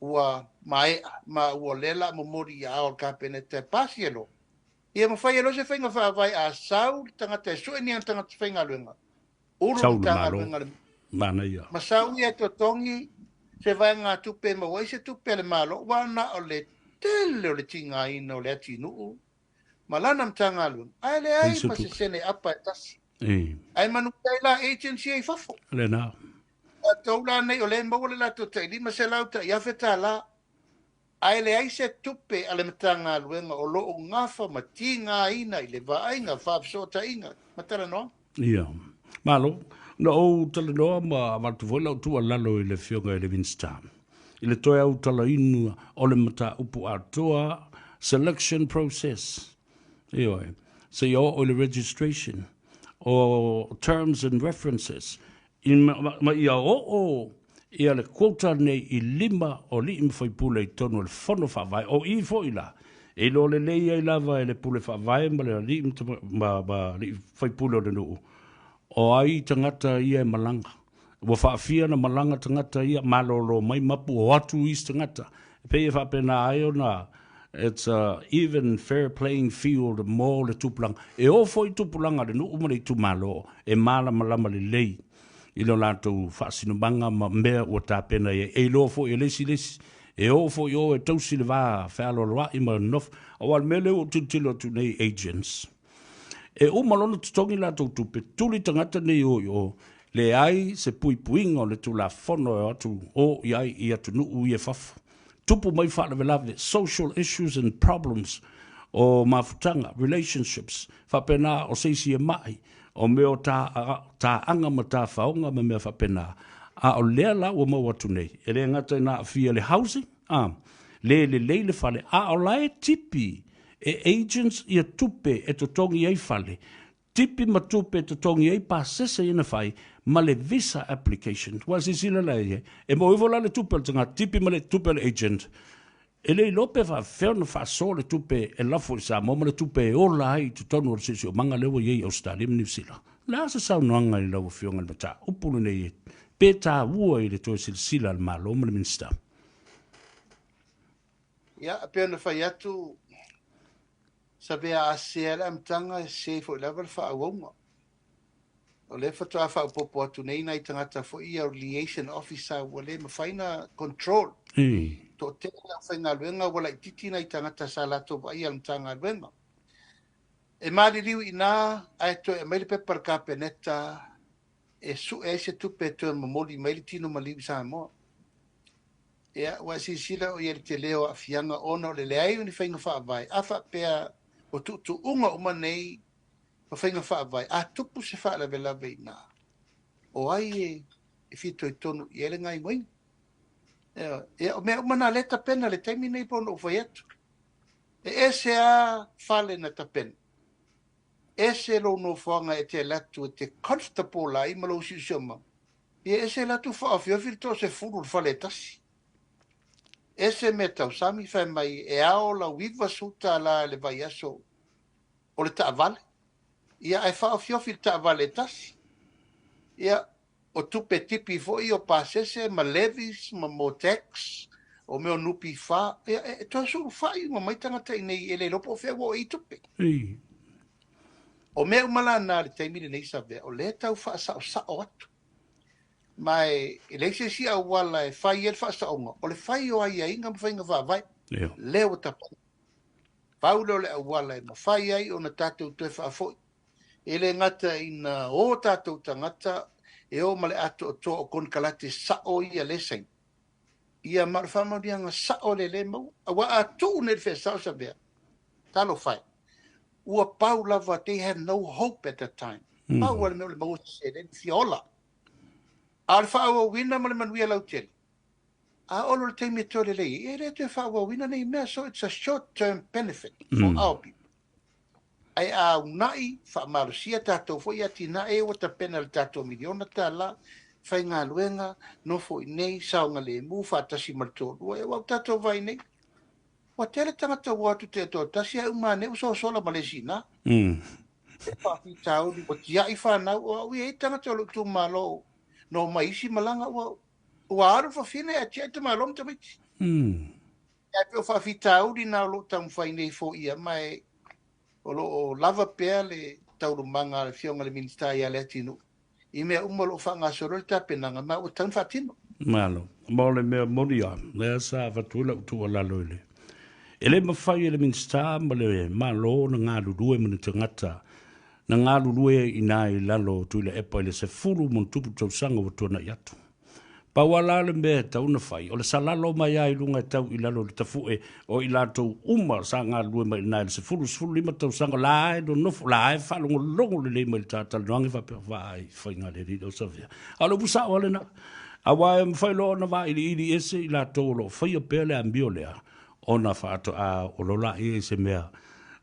ua maea ma ua lea la momoli i aao o le Kapeneta e pasi e loa. Ia ma fai e loa se faiga faavae a sau le tagata e sue ni ana tagata faigaluega, ulu le Matagaluega a le Manaia. Ma sau ia e totogi se vaegatupe e maua ai se tupe a le Malo, aua na o le tele o le tigaina o Leatinuu ma lana Matagaluega, ae leai ma se sene apa e tasi. Ae manuia ai la agency ia i fafo. Lena. Latou la nei o lea e maua le latou tai 500 tai $1,000, ae leai se tupe a le Matagaluega o lo o gafa ma tigaina i le vaaiga, faafesootaiga ma talanoaga. Ia. Malo. Na ou talanoa ma avatu foi lau tuualalo i le Afioga i le Minisita i le toe autalaina o le mataupu atoa selection process. Ioe. Seia oo i le registration o terms and references ma ia oo ia le quota nei i lima o alii ma faipule i totonu o le Fono Faavae, o i foi la e iloa lelei ai lava e le Pule Faavae ma le alii ma alii faipule o le nuu, o ai tagata ia e malaga. Ua faafia ona malaga tagata ia, malolo mai mapu o atu isi tagata. E pei e faapena ai ona it's a even fair playing field mo le tupulaga. E oo foi i tupulaga a le nuu ma le itumalo e malamalama lelei i lo latou faasinomaga ma mea ua tapena i ai. E iloa foi e le isi le isi. E oo foi i o e tausi le va fealoaloai ma nonofo. Aua o le mea lea ua ou tilotilo atu nei i agents, E uma loa ona totogi latou tupe, tuli tagata nei o i o, leai se puipuiga o le Tulafono e o atu o i ai i atunuu ia i fafo. Tupu mai faalavelave, social issues and problems, o mafutaga, relationships, faapena o se isi e mai, o mea o taaga ma tafaoga ma mea faapena. A o lea la ua maua atu nei, e le gata ina aafia le housing, a, le lelei le fale, a o la e tipi e agents ia tupe e totogi ai fale, tipi ma tupe e totogi ai pasese ia na fai, ma le visa application. Ua silasila la i ai, e maua ifo la le tupe a le tagata, tipi ma le tupe a le agent, e le iloa pe faapefea ona faasoa le tupe e lafo i Samoa ma le tupe e ola ai i totonu o le siosiomaga lea ua i ai i Ausetalia ma Niu Sila. O le a se saunoaga i lau Afioga i le mataupu lenei pe taua i le toe silasila a le Malo ma le Minisita? Ia, e pei ona fai atu, savea a sea le amataga e sese foi lava le faaauauga. O lea faatoa faaopoopo atu nei nai tagata foi ia o liaison officer ua le mafai ona control. Toatele le aufaigaluega ua laitiiti nai tagata sa latou vaaia le Matagaluega. E maliliu i ina ae toe aumai le pepa a le Kapeneta e sue ai se tupe e toe momoli mai le tino maliu i Samoa. Ia, ua e silasila o i ai le tele o aafiaga ona o le leai o ni faiga faavae. A faapea o tuutuuga uma nei ma faiga faavae, a tupu se faalavelave i ina, o ai e fitoitonu i ai le gaoioiga? Ia, o mea uma na lea e tapena i le taimi nei pei ona ou fai atu. E ese lava fale na tapena, ese lou nofoaga e te alu atu e te comfortable ai ma lou siosiomaga, Ia ese latou faaofiofi le toasefulu i le fale e tasi. Ese mea tausami fai mai e ao lau $90 i le vaiaso o le taavale, ia ae faaofiofi i le taavale e tasi. Ia o tupe tipi foi o pasese ma levies ma mo tax o mea o NPF, ia e toe sulufai uma mai tagata i inei e le iloa po o fea ua oo i ai tupe. O mea uma la na i le taimi lenei Savea, o lea e tau faasaosao atu. Ma e leai se isi auala e fai ai le faasaoga, o le fai o aiaiga ma faiga faavae. Lea ua tapena. Pau lea o le auala e mafai ai ona tatou toe faafoi. E le gata ina o tatou tagata e o ma le atoatoa o konekarate sao ia lea e saini. Ia ma o le faamaoniaga sao lea lea e maua. Aua a tuu nei le feasao Savea, talofa e. Ua pau lava, they have no hope at that time. Pau lava le mea o le maua se seleni fia ola. A o le faaauauina ma le manuia lautele, a olo le taimi e toe lelei ai, e le toe faaauauina nei mea, so it's a short term benefit for our people. Ae a uunai, faamalosia tatou foi atinae ua tapena i le tatou $1 miliona, faigaluega, nofo i inei, saogalemu, faatasi ma le toalua, aua ua tatou vaai nei, ua tele tagata ua o atu taitoatasi ae uma ane ua sosola ma le isi i ina. E faafitauli, ua tiai fanau, o au e i ai tagata o lou itumalo na omai isi malaga ua alu le fafine ae tiai tamaloa ma tamaiti. Ae pei o faafitauli na o lo o taumafai nei foia, ma e o lo o lava pea le taualumaga a le Afioga i le Minisita ia Leatinuu i mea uma o lo o faagasolo ai le tapenaga, ma ua tatau ona faatino. Malo. Ma o le mea moni lava, lea sa avatu ai lau tuualalo i le. E le mafai e le Minisita ma le Malo ona galulue ma ni tagata na galulue ai i ina i lalo o Tuilaepa i le 10+ tausaga ua tuanai atu. Pau lava la le mea e tatau ona fai, o le salalo mai lava i luga e tau i lalo i le tafue o i latou uma sa galulue mai i ina i le 10, 15 tausaga, o la e nonofo, o la e faalogologo lelei mai i le ta talanoaga e faapea, vaai, faiga a le alii lau Savea. A o le upu sao lava lena, aua e mafai loa ona vailiili ese i latou o lo o faia pea le amio lea, ona faatoa oo loa lea i se mea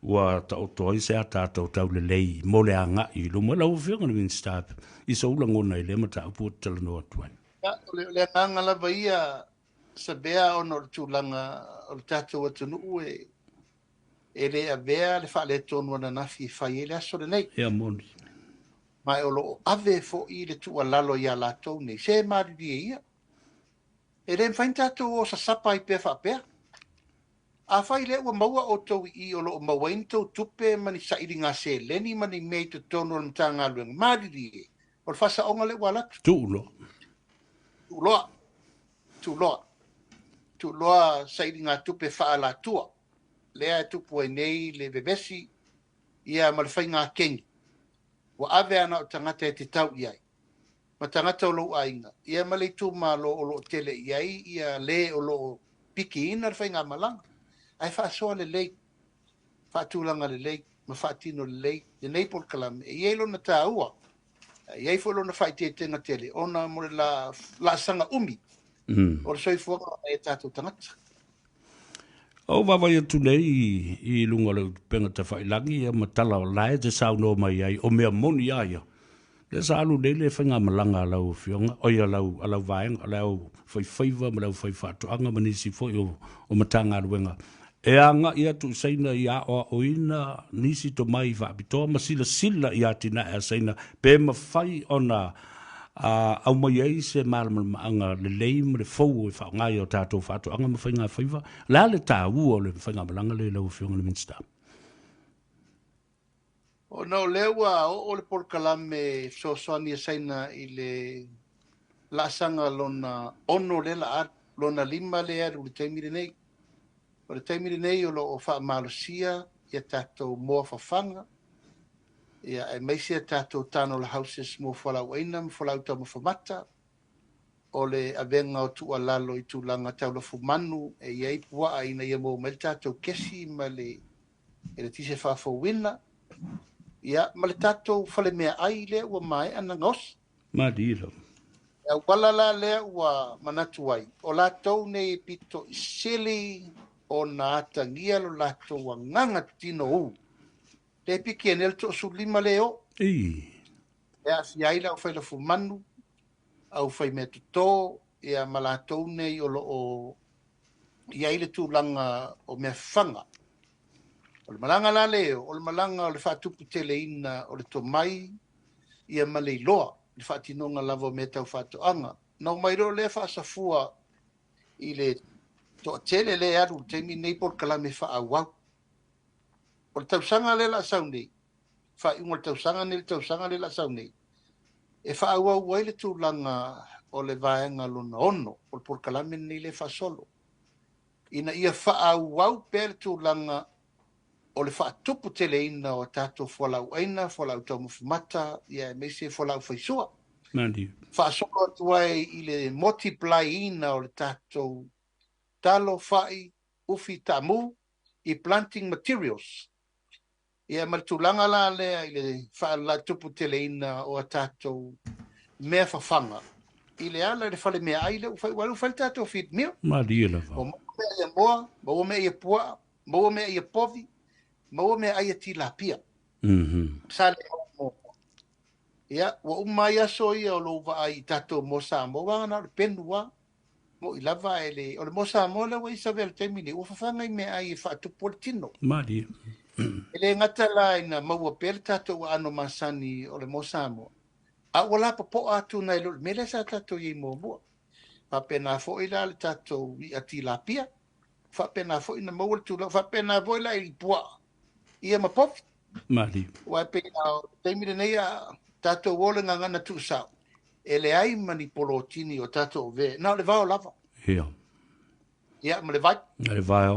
ua taoto ai se ataata o taulelei mo le agai i luma. Lau Afioga i le Minisita, i sou lagona i lea mataupu ua talanoa atu ai. Ia, o le agaga lava ia Savea ona o le tulaga o le tatou atunuu e le avea le faaletonu ananafi e fai ai le aso lenei. Ia moni. Ma o loo ave foʻi le tuualalo iā latou nei, se malilie ia, e lē mafai ona tatou o sasapa ai pea faapea. Afai lea ua maua outou i i o loo maua ai ni tou tupe ma ni sailiga seleni ma ni mea i totonu o le Matagaluega, malilie, o le faasaoga lea ua alu atu. Tuu loa. Tuu loa. Tuu loa. Tuu loa sailiga tupe faaalatua lea e tupu ai nei le vevesi ia ma le faiga kegi ua ave ana o tagata e te tau i ai ma tagata o lou aiga ia ma le itumalo o loo tele i ai ia le o loo pikiina le faigamalaga. Ae faasoa lelei, faatulaga lelei ma faatino lelei lenei polokalame e i ai lona taua, e i ai foi lona faaeteetega tele ona mo le laasaga umi o le soifuaga o nai o tatou tagata. Ou vaavaai atu nei i luga o le upega tafailagi ia ma tala o la e te saunoa mai ai, o mea moni a ia. Lea sa alu nei le faigamalaga a lau afioga, oi a lau, a lau vaega, o le au faifaiva ma le au faifaatoaga ma nisi foi o Matagaluega e agai atu i Saina ia aoaoina nisi tomai faapitoa ma silasila i atinae a Saina pe mafai ona aumai ai se malamalamaaga lelei ma le fou e faaaoga i o tatou faatoaga ma faigafaiva. O le a le taua o le faigamalaga lea i lau Afioga i le Minisita? Ona o lea ua oo le polokalame fesoasoani a Saina i le laasaga lona 6 lea la alu, lona 5 lea alu i le taimi lenei. O le taimi lenei o loo faamalosia ia tatou moa fafaga, ia aemaise a tatou canola houses mo fualaauaina ma fualaau taumafa mata, o le avega o tuualalo i tulaga tau lafumanu e i ai puaa ina ia maua mai le tatou kesi ma le eletise faafouina, ia ma le tatou fale meaai lea ua maea na gaosi. Malie lava. E auala la lea ua manatu ai, o latou nei e pito i sili ona atagia lo latou agaga tino u. Le piki e nei le 35 le o. E aafia ai le aufai lafumanu, aufai mea toto, ia ma latou nei o loo i ai le tulaga o mea fafaga. O le malaga la lea, o le malaga o le faatuputeleina o le tomai ia ma le iloa le faatinoga lava o mea tau faatoaga. Na omai loa lea faasafua i le toatele lea e alu i le taimi lenei polokalame faaauau. O le tausaga lea la sau nei, faaiuga o le tausaga nei, le tausaga lea la sau nei, e faaauau ai le tulaga o le vaega lona 6 o le polokalame lenei lea faasolo, ina ia faaauau pea le tulaga o le faatuputeleina o tatou fualaauaina, fualaau taumafa mata, ia aemaise fualaau faisua. Malie. Faasolo atu ai i le multiplyina o le tatou talo, fai, ufi, taamu i planting materials. Ia ma le tulaga la lea i le faalatuputeleina o a tatou mea fafaga i le ala i le fale meaai lea ua fai, ua fai le tatou feed mill. Malie lava. O maua mea ia moa, maua mea ia puaa, maua mea ia povi, maua mea ai ia tilapia. Sa le mo. Ia, ua uma ai aso ia o lou vaai i tatou moa Samoa, ua na o le penu lava. Mo'i lava e le, o le moa Samoa lea ua i savea i le taimi nei, ua fafaga i meaai e faatupu ai le tino. Malie. E le gata la ina maua pea le tatou aano masani o le moa Samoa, a ua lapopoa atu nai lo le mea lea sa tatou i ai muamua. Faapena foi la le tatou i'a tilapia, faapena foi na maua le tulaga, faapena foi la i puaa, ia ma povi. Malie. Aua e pei lava o le taimi lenei a tatou o le gagana tuusao, e leai ma ni polotini o tatou avea, na o le vao lava. Ia. Ia, ma le vai. Le vao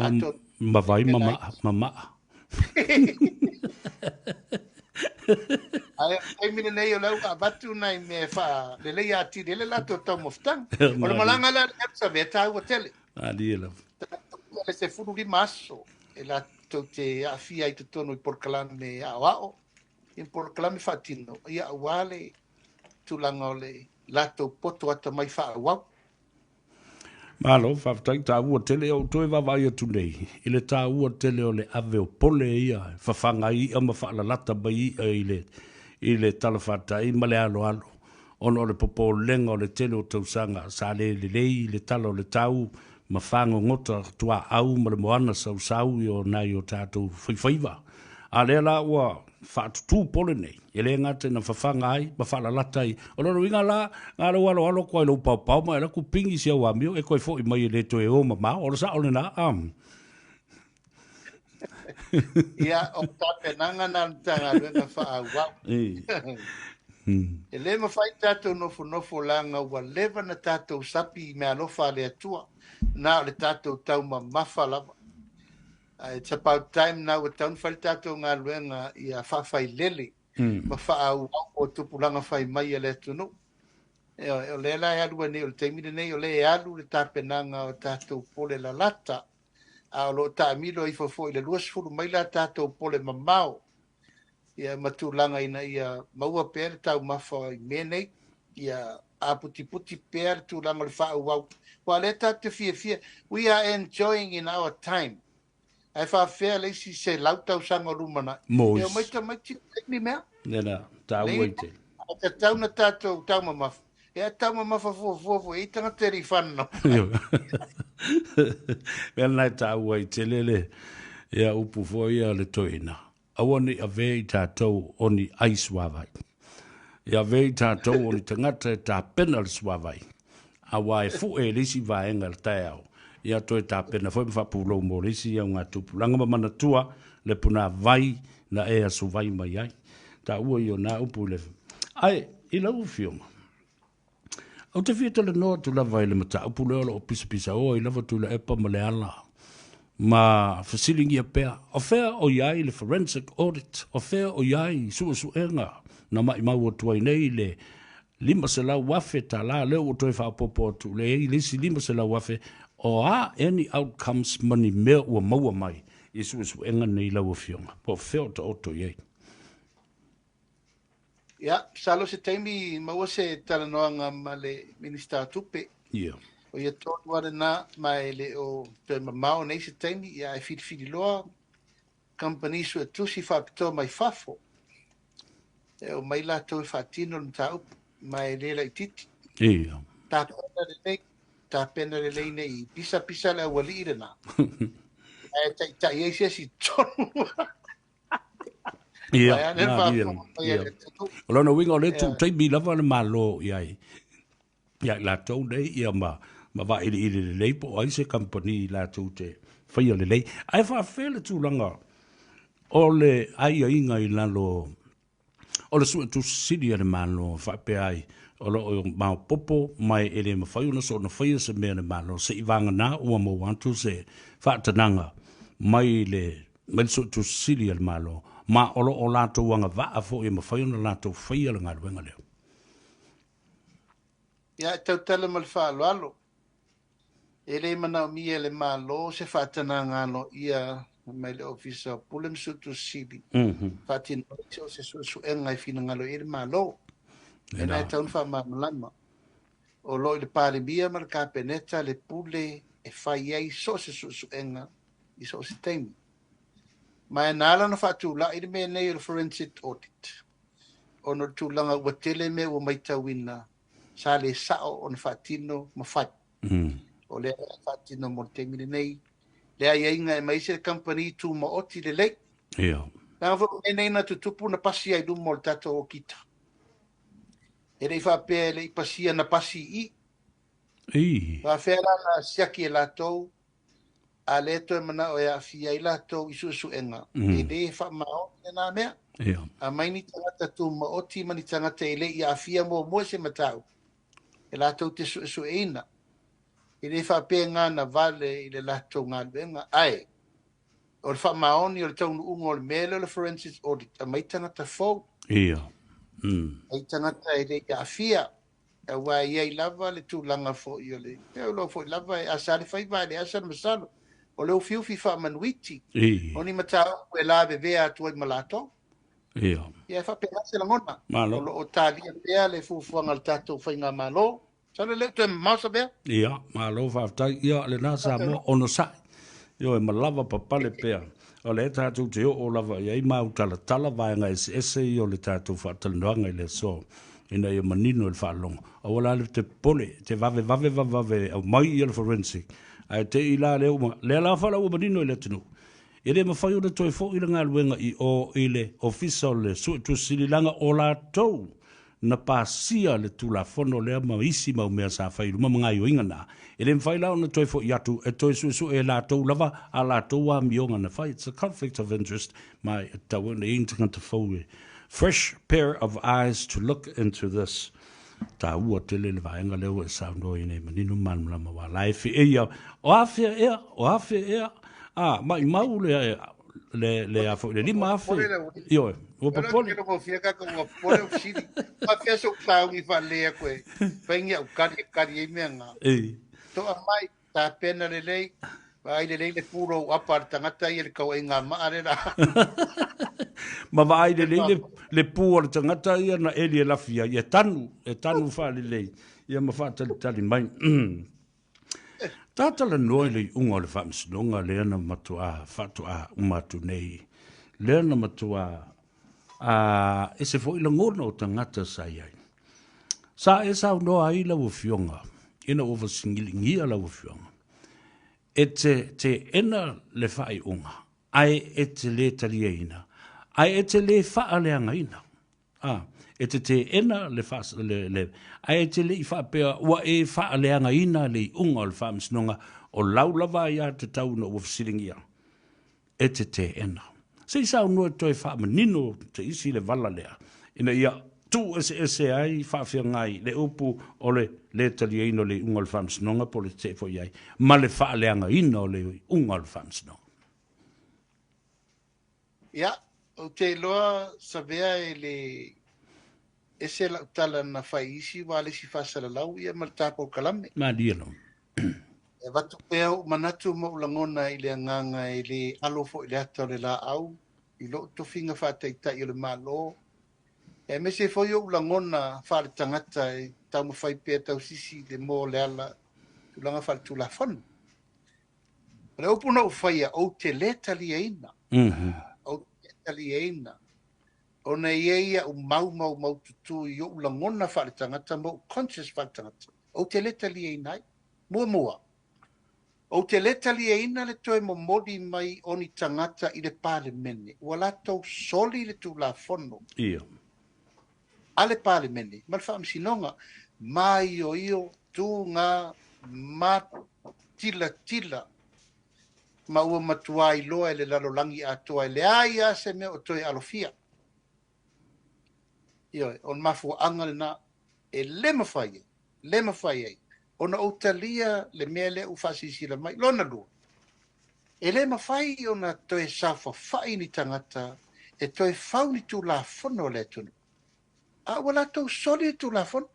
ma vai ma maa. Ae o le taimi lenei o lea ua avatu nai mea e faaleleia atili ai le latou taumafataga. O le malaga la lea Savea, taua tele. Malie lava. Le 15 aso e latou te aafia ai totonu i polokalame aoao, i polokalame faatino, ia aua le tulaga o le latou poto atamai faaauau. Malo, faafetai, taua tele. O toe vaavaai atu nei i le taua tele o le ave o pole ia fafaga ai i'a ma faalalata mai i'a i le talafatai ma le aloalo, ona o le popolega o le tele o tausaga sa le lelei le tala o le tau ma fagogota tuaau ma le moana sausau i o nai o tatou faifaiva. A lea la ua faatutū pole nei, e le gata ina fafaga ai ma faalalata ai. O lona uiga la, na lou aloalo atu lava i lou paopao ma e alu atu pigi si au amio e toe foi mai e le toe o mamao. O le sao lena, a? Ia, o tapenaga na a le Matagaluega faaauau. E le mafai tatou nofonofo leaga ua leva na tatou sapi i meaalofa a le Atua, na o le tatou taumamafa lava. It's about time now ua tatau ona fai le tatou galuega ia faafailele ma faaauau mo tupulaga fai mai a le atunuu. Ioe, o lea la e alu ai nei, o le taimi lenei o lea e alu le tapenaga o tatou pole lalata, a o lo o taamilo ifo foi i le 20 maila a tatou pole mamao, ia ma tulaga ina ia maua pea le taumafa i mea nei, ia aputiputi pea le tulaga o le faaauau. Aua o lea tatou te fiafia, we are enjoying in our time. Ae faafefea le isi 100 tausaga o lumanai? E omai tamaiti ua leai ni mea. Lena, taua i te. Ae tatau na tatou taumamafa. E a taumamafa fuafua foi, e i ai tagata e le i fanau. Mea lena e taua ai tele le ia upu foi ia le toeaina. Aua ne i avea i tatou o ni ai suavai. Ia avea i tatou o ni tagata e tapena le suavai, aua e fue i le isi vaega i le taeao, ia toe tapena foi ma faapulou mo le isi augatupulaga ma manatua le punavai na e asuvai mai ai. Taua ia o na upu i le... Ae, i lau Afioga, Ou te fia talanoa atu lava i le mataupu lea o lo o pisapisaoa ai lava Tuilaepa ma Leala ma fesiligia pea, o fea o i ai le forensic audit, o fea o i ai suesuega na maimau atu ai nei le $500,000 lea ua toe faaopoopo atu le i le isi $500,000, o a any outcomes ma ni mea ua maua mai i suesuega nei lau Afioga, po o fea o taoto i ai? Ia, masalo se taimi maua se talanoaga ma le Minisita o Tupe. Ia. O ia tonu lava lena, ma e le o toe mamao nei se taimi, ia ae filifili loa kamupani suetusi faapitoa mai fafo e omai latou e faatino le mataupu, ma e le laitiiti. Ia. Tapena lelei, tapena lelei ne i pisapisa le aualii lena, ae taitai ai se isi i totonu. Ia, ia. O lona uiga o lea tuu taimi lava le Malo i ai ia i latou nei ia ma ma vailiili lelei po o ai se kamupani latou te faia lelei. Ae faafefea le tulaga o le aiaiga i lalo o le Suetusi Sili a le Malo faapea ai o lo o maopoopo mai e le mafai ona soona faia se mea e le Malo seivagana ua maua atu se faatanaga mai le mai le Suetusi Sili a le Malo, ma o lo o latou agavaa foi e mafai ona latou faia le galuega lea. Ia, e tautala ma le faaaloalo, e le manaomia e le Malo se faatanaga aloaia mai le Ofisa o Pule ma Suetusi Sili e faatino ai so o se suesuega e finagalo i ai le Malo. Lena e tatau ona faamalamalama. O lo o i le Palemia ma le Kapeneta le pule e fai ai so o se suesuega i so o se taimi. Ma e na ala ona faatulai le mea nei o le forensic audit, ona o le tulaga ua tele mea ua matauina sa le sao ona faatino ma fai. O lea e faatino mo le taimi lenei, le aiaiga e aumai se kamupani tumaoti lelei. Ia. Leaga foi o mea nei na tutupu na pasi ai i luma o le tatou okita. E le i faapea e le i pasia na pasi i i. I. Faafefea la na siaki e latou a lea toe manao e aafia ai latou i suesuega, e le faamaoni lena mea. Ia. Aumai ni tagata tumaoti ma ni tagata e le i aafia muamua i se mataupu, e latou te suesueina. E le faapea e gagavale i le latou galuega, ae o le faamaoni o le taunuuga o le mea lea o le forensic audit, aumai tagata fou. Ia. Aumai tagata e le i aafia. Aua e i ai lava le tulaga foi o le, e iloa foi lava e asa le faiva ae le asa le masalo. O le ufiufi faamanuiti, o ni mataupu e lavevea atu ai ma latou. Ia. Ia e faapena se lagona. Malo. O lo o talia pea le fuafuaga a le tatou faigamalo. Masalo e le o toe mamao sa mea. Ia, malo faafetai. Ia, lena Samoa, onosai. Ioe, ma lava papale pea. O lea tatou te oo lava i ai ma autalatala vaega eseese ia o le tatou faatalanoaga i le aso, ina ia manino i le faalogo. Aua la le te popole, te vave vave vave vave aumai ia le forensic, ae te i la lea ua, lea la fala ua manino i le atunuu. E le mafai ona toe fo'i le galuega i o i le Ofisa o le Suetusi Sili leaga o latou na pasia le Tulafono lea ma isi mau mea sa fai i luma ma gaoioiga na. E le mafai la ona toe fo'i atu e toe suesue e latou lava a latou amioga na fai. It's a conflict of interest ma e tatau ai ona i ai ni tagata fou e fresh pair of eyes to look into this. Taua tele le vaega lea ua e saunoa i nei manino ma malamalama aua la e feeia o afea ea, o afea ea, a, maimau le, le, le a foi le 5,000, ioe, ua popole. Ua popole o fesili. Faafefea so'u sauni faalelei atu e fai ni au kali e kali ai mea na. To'a mai, tapena lelei, vaai lelei le pu lou apa a le tagata ia le tauaiga maa le la. Ma vaai lelei le, le pu o le tagata ia na eli e lafi ai, e tanu, e tanu faalelei, ia ma faatalitali mai. Tatalanoa i le iuga o le faamasinoga lea na matuā faatoa uma atu nei, lea na matuā a ese foi lagona o tagata sa i ai. Sa e saunoa ai lau Afioga, ina ua fasigiligia lau Afioga, e te teena le faaiuga, ae e te lē taliaina, ae e te lē faaleagaina. A, e te teena le, faa, le, le, ae e te le i faapea ua e faaleagaina le iuga o le faamasinoga, o lau lava aiatatau ina ua fesiligia. E te teena. Se i saunoa e toe faamanino te isi le vala lea, ina ia tuueseese ai faafeagai le upu o le lē taliaina o le iuga o le faamasinoga po o le tetee foi i ai, ma le faaleagaina o le iuga o le faamasinoga. Ia, ou te iloa Savea e le ese lau tala na fai i isi aua le isi faasalalau ia ma le ta polokalame. Malie lava. E avatu pea ou manatu ma ou lagona i le agaga e le alo foi i le ata o le laau i lou tofiga faataitai o le Malo, aemaise foi ou lagona faaletagata e taumafai pea tausisi i le moa o le ala tulaga faaletulafono. O le upu na ou faia, ou te lē taliaina, ou te lē taliaina, ona e i ai au mau maumaututu i ou lagona faaletagata ma ou conscious faaletagata, ou te lē taliaina ai. Muamua, ou te lē taliaina le toe momoli mai o ni tagata i le Palemene ua latou soli le Tulafono a le Palemene ma le Faamasinoga, maioio, tuga, matilatila, ma ua matuā iloa e le lalolagi atoa e leai lava se mea o toe alofia. Ioe, o le mafuaaga lena e le mafai ai, le mafai ai ona ou talia le mea lea ua faasilasila mai. Lona lua, e le mafai ona toe saofafai ni tagata e toe fau ni Tulafono a le atunuu, a ua latou soli le Tulafono.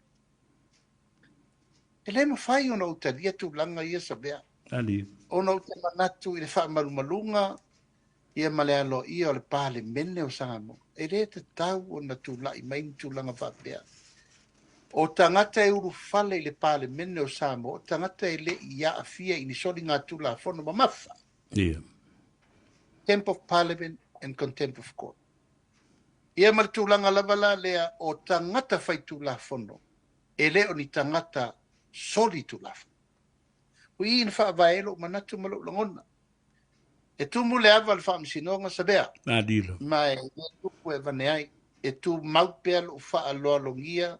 E le mafai ona ou talia tulaga ia Savea, ona ou te manatu i le faamalumaluga ia ma le aloaia o le Palemene o Samoa. E le tatau ona tulai mai ni tulaga faapea. O tagata e ulufale i le Palemene o Samoa, o tagata e le i aafia i ni soliga Tulafono mamafa. Contempt of Parliament and Contempt of Court. Ia ma le tulaga lava la lea o tagata faitulafono, e le o ni tagata soli tulafono. O i na faavae ai lou manatu ma lou lagona. E tumu le ava o le Faamasinoga Savea. Ma e le tupu e avane ai. E tumau pea lou faaaloalogia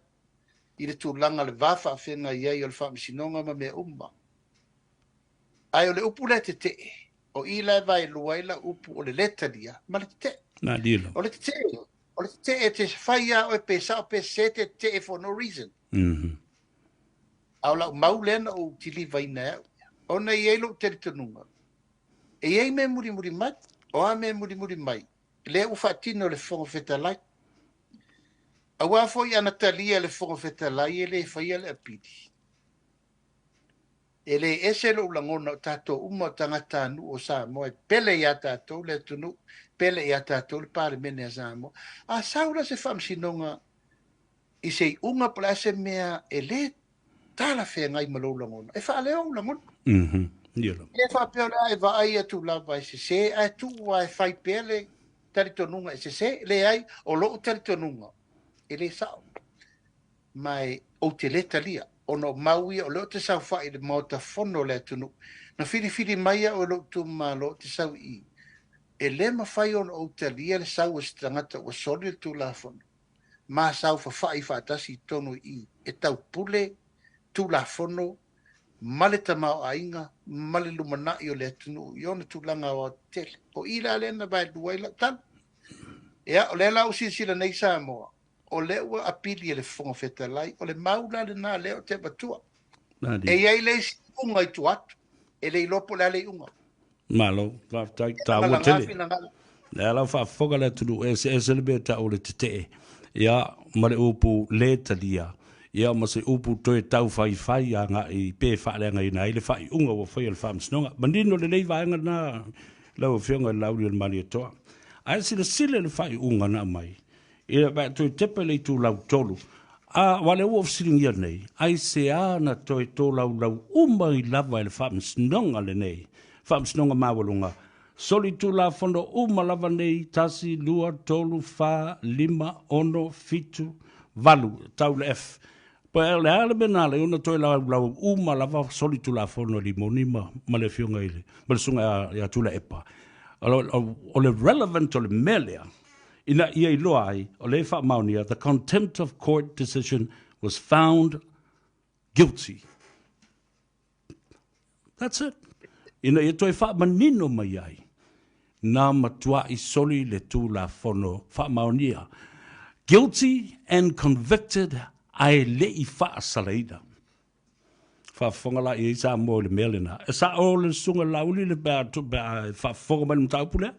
i le tulaga le va faafeagai ai o le Faamasinoga ma mea uma. Ae o le upu lea tetee, o i la e vaelua ai lau upu o le lē talia ma le tetee. O le tetee, o le tetee e te fai lava oe pe sao pe sese te tetee for no reason. A o lau mau lea na ou tilivaina e au ia, ona e i ai lou talitonuga, e i ai mea mulimuli mai, o a mea mulimuli mai, lea ua faatino e le Fofoga Fetalai. Aua foi ana talia e le Fofoga Fetalai e le faia le apili. E le ese lou lagona o tatou uma o tagatanuu o Samoa e pele iā tatou le atunuu, pele iā tatou le Palemene a Samoa. A sau la se faamasinoga i se iuga po o le a se mea e lē talafeagai ma lou lagona, e faaleo ou lagona. E le faapea o le a e vaai atu lava e sesē ae tuu lava e fai pea le talitonuga e sesē. Leai, o lou talitonuga e lē sao, ma e ou te lē talia, ona o mau ia o lea ou te saofai i le Maota Fono o le atunuu. Na filifili mai au e lou itumalo ou te sau i i. E le mafai ona ou talia le sau o se tagata ua soli le Tulafono ma saofafai faatasi i totonu i i e taupule Tulafono ma le tamaoaiga ma le lumanai o le atunuu i ona tulaga aoaotetele. O i la lea na vaelua ai lau tala. Ia, o lea la ua silasila nei Samoa, o lea ua apili e le Fofoga Fetalai, o le mau la lena lea ou te avatua. E i ai le isi iuga i tua atu, e le iloa po o le a le iuga. Malo, faafetai, taua tele. Lea la ua faafofoga le atunuu, e eseese le mea e tau o le tetee, ia, ma le upu le talia, ia, ma se upu toe taufaifai agai pe faaleagaina ai le faaiuga ua faia e le Faamasinoga. Manino lelei vaega na lau Afioga i le Laauli o le Malietoa. Ae silasila i le faaiuga na aumai, Ia, pe a toe tepa i le itulau 3, a, aua lea ua ou fesiligia nei, aisea na toe tolaulau uma ai lava e le Faamasinoga lenei, Faamasinoga Maualuga, solitulafono uma lava nei, 1, 2, 3, 4, 5, 6, 7, 8, tau le F. Po o le a le mea na ala ai ona toe laulau uma lava solitulafono a Limoni ma, ma le Afioga i le, ma le Susuga ia Tuilaepa. O le relevant o le mea lea, ina ia iloa ai, o lea e faamaonia, the contempt of court decision was found guilty. That's it. Ina ia toe faamanino mai ai, na matuai soli le Tulafono faamaonia. Guilty and convicted ae le i faasalaina. Faafofoga la i ai Samoa i le mea lena. E sao le Susuga Laauli le pe a faafofoga mai le mataupu lea?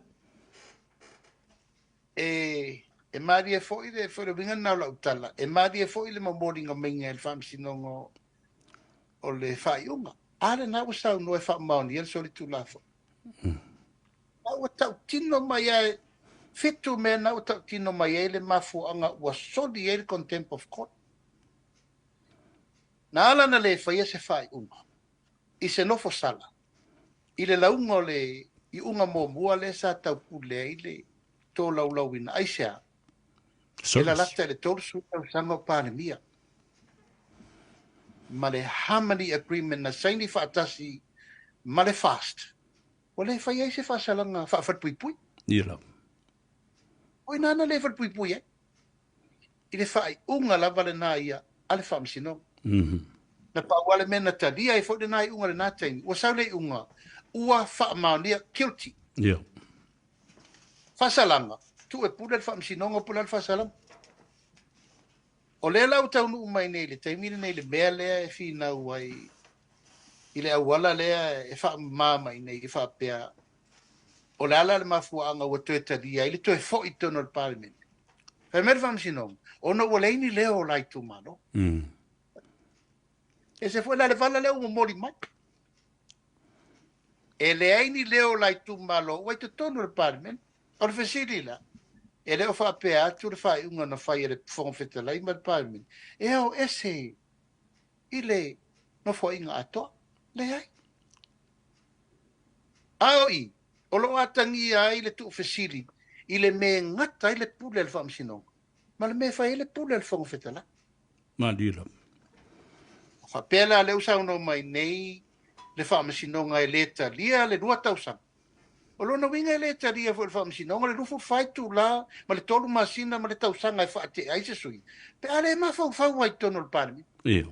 E, e malie foi le, foi le uiga lena o lau tala, e malie foi le momoliga maiga e le Faamasinoga o, o le faaiuga. A lena ua saunoa e faamaonia le solitulafono. Na ua tautino mai ai, fitu mea na ua tautino mai ai le mafuaaga ua soli ai le contempt of court. Na ala na le faia se faaiuga i se nofo sala i le lauga o le iuga muamua lea sa taupule ai le tolaulauina. Aisea? E lalata i le 30 tausaga o Palemia ma le Harmony Agreement na saini faatasi ma le FAST, ua le fai ai se faasalaga faafalepuipui. Ia lava. O i ina na le falepuipui ai. I le faaiuga lava lena ia a le Faamasinoga. Na pau lava le mea na talia ai foi lena iuga i lena taimi, ua sau le iuga, ua faamaonia, guilty. Ia. Faasalaga, tuu e pule le Faamasinoga po o le a le faasalaga. O lea la ua taunuu mai nei i le taimi lenei le mea lea e finau ai i le auala lea e faamama mai nei e faapea o le a la le mafuaaga ua toe talia ai le toe foi i totonu o le Palemene. Fai mai le Faamasinoga, ona ua leai ni leo o la itumalo. Ese foi la le vala lea ua momoli mai. E leai ni leo o la itumalo ua i totonu o le Palemene. O le fesili la, e le o faapea atu le faaiuga na fai e le Fofoga Fetalai ma le Palemene e ao ese i le Nofoaiga atoa? Leai. A o i, o lo o atagia ai le tuufesili i le mea e gata ai le pule a le Faamasinoga ma le mea e fai ai le pule a le Fofoga Fetalai. Malie lava. A faapea la lea ua saunoa mai nei le Faamasinoga e le talia le 2 tausaga, o lona uiga e le talia foi e le Faamasinoga le 24 itula ma le 3 masina ma le tausaga e faatea ai se sui pe a le mafaufau ai i totonu o le Palemene. Ia.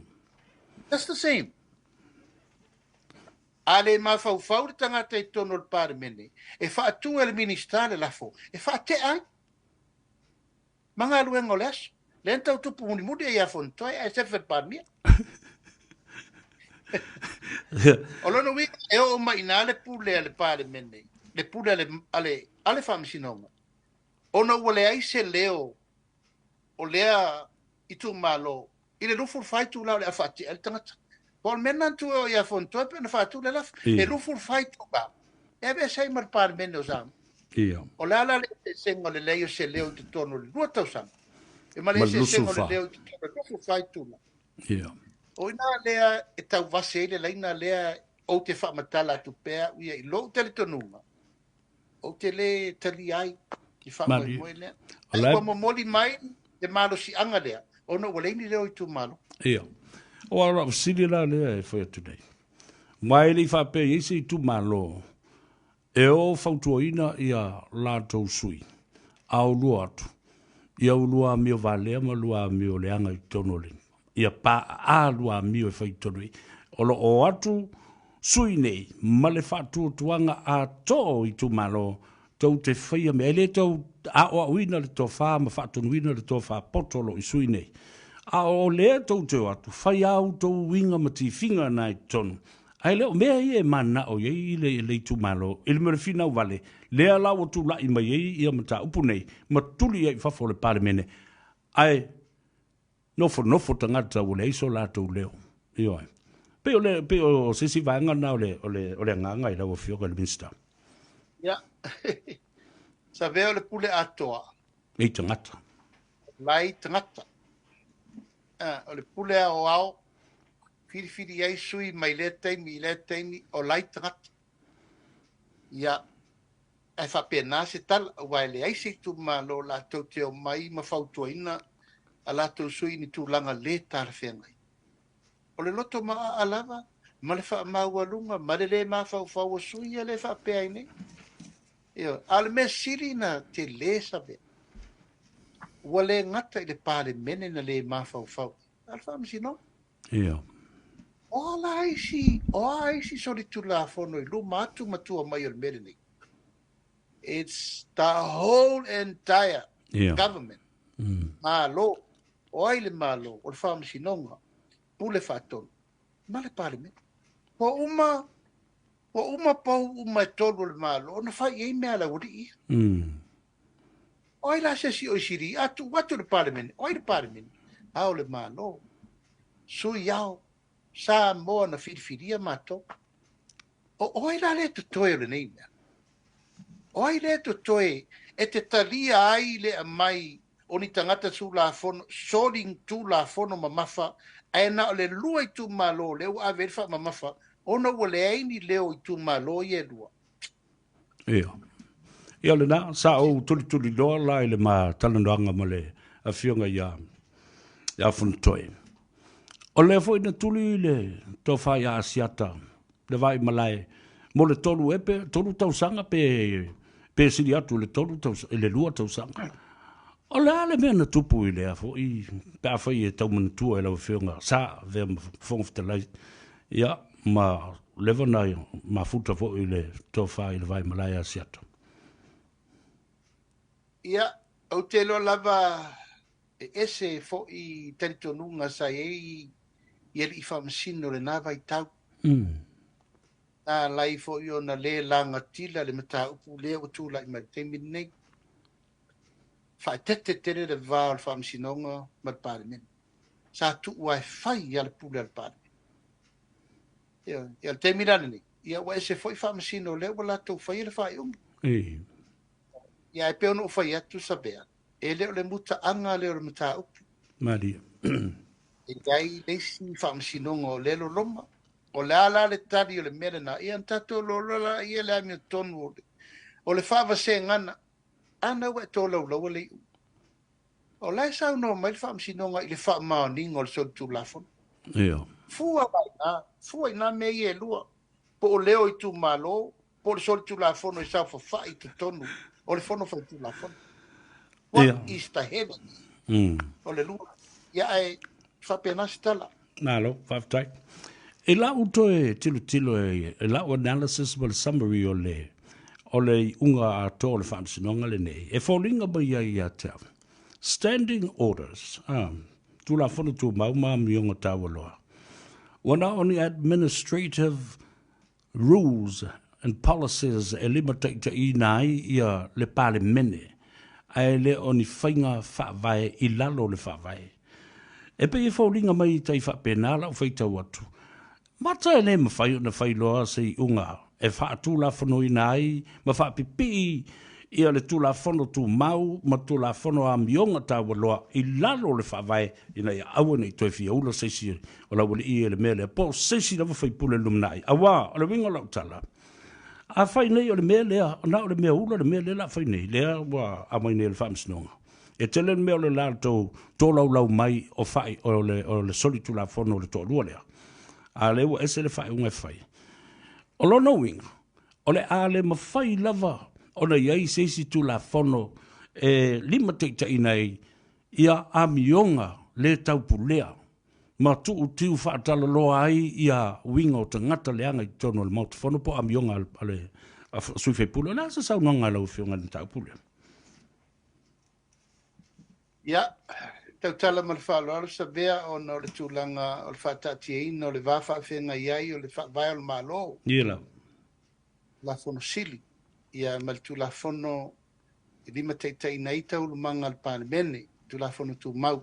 That's the same. A le mafaufau le tagata i totonu o le Palemene, e faatu e le Minisita le lafo e faatea ai ma galuega o le aso. Lea na tau tupu mulimuli ai ia Fonotoe ae sefe le Palemia. O lona uiga e oo mai i ina le pule a le Palemene, le pule a le, a le, a le Faamasinoga, ona ua leai se leo o lea itumalo i le 24 itula o le a faatea ai le tagata. Po o le mea lena na tuu ia Fonotoe pe na faatu le lafo. E 24 itula e aveese ai ma le Palemene o Samoa. Ia. O le a la le eseesega o le leai o se leo i totonu o le 2 tausaga e ma le eseesega o le leo i totonu o le 24 itula. Ia. O ina lea e tauvase ai le laina lea ou te faamatala atu pea au ia i lou talitonuga. Ou te le talia ai i faamoemoe lea. Ai ua momoli mai le malosiaga lea, ona ua leai ni leo itumalo. Ia. O a lau fesili la lea e fai atu nei. Ma e le i faapea i ai se itumalo E o fautuaina ia latou sui, a o lua atu, ia ulua amio valea ma lua amio leaga i totonu o le, ia paaa lua amio e fai i totonu i. O lo o atu sui nei ma le faatuatuaga atoa o itumalo tou te faia mea. E le tau aoaoina le tofa ma faatonuina le tofa poto o lo o i sui nei. A o lea tou te o atu, fai a outou uiga ma tifiga na i totonu. Ae le o mea ia e mananao i ai le itumalo, i le mea o le finau vale, lea la ua tulai mai ai ia mataupu nei, ma tuli ai i fafo o le Palemene, ae nofonofo tagata ua leai so latou leo. Ioe. Pei o le, pei o se isi vaega lena o le, o le, o le agaga i lau Afioga i le Minisita. Ia, Savea o le pule atoa. Nei tagata. Lai tagata. Ah, o le pule aoao, filifili ai sui mai lea taimi i lea taimi, o lai tagata. Ia, ae faapena se tala, aua e leai se itumalo latou te omai ma fautuaina a latou sui i ni tulaga le talafeagai. O le loto maaa lava, ma le faamaualuga, ma le le mafaufau o sui ia le faapea ai nei. Ioe, a o le mea sili na tele Savea, ua le gata i le Palemene na le mafaufau, a o le Faamasinoga. Ia. O a la isi, o a isi solitulafono i luma atu ma tua mai o le mea lenei? It's the whole entire government. Malo. O ai le Malo? O le Faamasinoga, Pule Faatonu, ma le Palemene. Ua uma, ua uma pou uma e tolu o le Malo ona fai i ai mea a le aualii ia. O ai la se isi o i sili? A tuu atu i le Palemene, o ai le Palemene? Ao le Malo. Sui ao, Samoa na filifilia matou. O ai la lea totoe o lenei mea? O ai lea totoe e te talia ai le aumai o ni tagata Tulafono, soli Tulafono mamafa, ae na o le lua itumalo lea ua ave ai le faamamafa, ona ua leai ni leo o itumalo ia e lua. Ia. Ia lena, sa ou tulituliloa la i le ma talanoaga ma le afioga ia Fonotoe. O lea foi na tuli le tofa ia Asiata, le Vaimalae, mo le 3 epe, 3 tausaga pe sili atu i le 3 tausaga, i le 2 tausaga. O le a le mea na tupu i lea foi, pe afai e tau manatua e lau Afioga, sa avea ma Fofoga Fetalai, ia, ma leva na mafuta foi i le tofa i le Vaimalae Asiata. Ia, ou te iloa lava e ese foi talitonuga sa i ai i alii faamasino i lena vaitau. Na alai foi ona le lagatila le mataupu lea ua tulai mai i le taimi lenei. Faaeteete tele le va o le Faamasinoga ma le Palemene. Sa tuu lava e fai lava le pule a le Palemene. Ia, o le taimi la lenei, ia ua ese foi faamasino lea ua latou faia le faaiuga. Ia, ae pei ona ou fai atu Savea, e le o le mutaaga lea o le mataupu. Malie. E leai le isi faamasinoga o lea loloma. O le a la le tali o le mea lena, ia ona tatou lola laia le amiotonu o le faavasegana. A na ua e tolaulaua le iuga. O la e saunoa mai le Faamasinoga i le faamaoniga o le solitulafono. Ia. Fua la i ina, fua i nā mea ia e lua, po o leo itumalo, po o le solitulafono e saofafai i totonu o le Fono Faitulafono. What is the heavens? O le lua. Ia, ae faapena se tala. Malo, faafetai. I lau toe tilotilo i lau analysis ma le summary o le iuga atoa o le Faamasinoga lenei, e foliga mai ai ia te au, Standing Orders, Tulafono Tumau ma Amioga Taualoa, ua na o ni administrative rules and policies e limataitaiina ai ia le Palemene, ae le o ni faiga faavae i lalo o le Faavae. E pei e foliga mai tai faapena lau faitau atu, mata e le mafai ona fai loa se iuga e faatulafonoina ai ma faapipii ia le Tulafono Tumau ma Tulafono Amioga Taualoa i lalo o le Faavae ina ia aua ne i toe fia ula se isi o laualii i le mea lea, po o se isi lava faipule lumanai. Aua, o le uiga o lau tala, a fai nei o le mea lea, na o le mea ula le mea lea la fai nei, lea ua aumai nei e le Faamasinoga. E tele le mea o le latou tolaulau mai o fai o le solitulafono o le toalua lea, a lea ua ese le faaiuga e fai. O lona uiga, O le a le mafai lava ona i ai se isi Tulafono e limataitaiina ai ia amioga le taupulea ma tuutiu faatalaloa ai ia uiga o tagata leaga i totonu o le Maota Fono po o amioga a le sui faipule. O le a se saunoaga a lau Afioga i le mataupu lea? Ia, tautala ma le faaaloalo Savea ona o le tulaga o le faataatiaina o le va faafeagai ai o le Faavae o le Malo. Ia lava. Tulafono Sili, ia ma le Tulafono e limataitaiina ai taualumaga a le Palemene, Tulafono Tumau.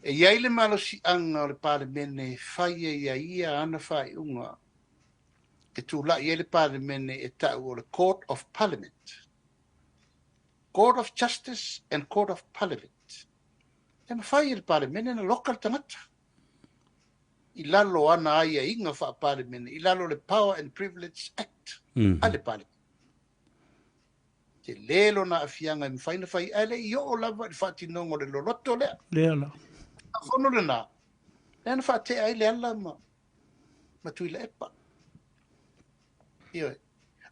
E i ai le malosiaga o le Palemene e fai ai e ia ana faaiuga e tulai ai le Palemene e tau o le Court of Parliament. Court of Justice and Court of Parliament. E mafai e le Palemene na loka le tagata i lalo o ana aiaiga faa-Palemene, i lalo o le Power and Privilege Act a le Palemene. Tele lona aafiaga e mafai ona fai, ae le i oo lava i le faatinoga o le loloto lea. Lea la. Fono lena, lea na faatea ai Leala ma Tuilaepa. Ioe.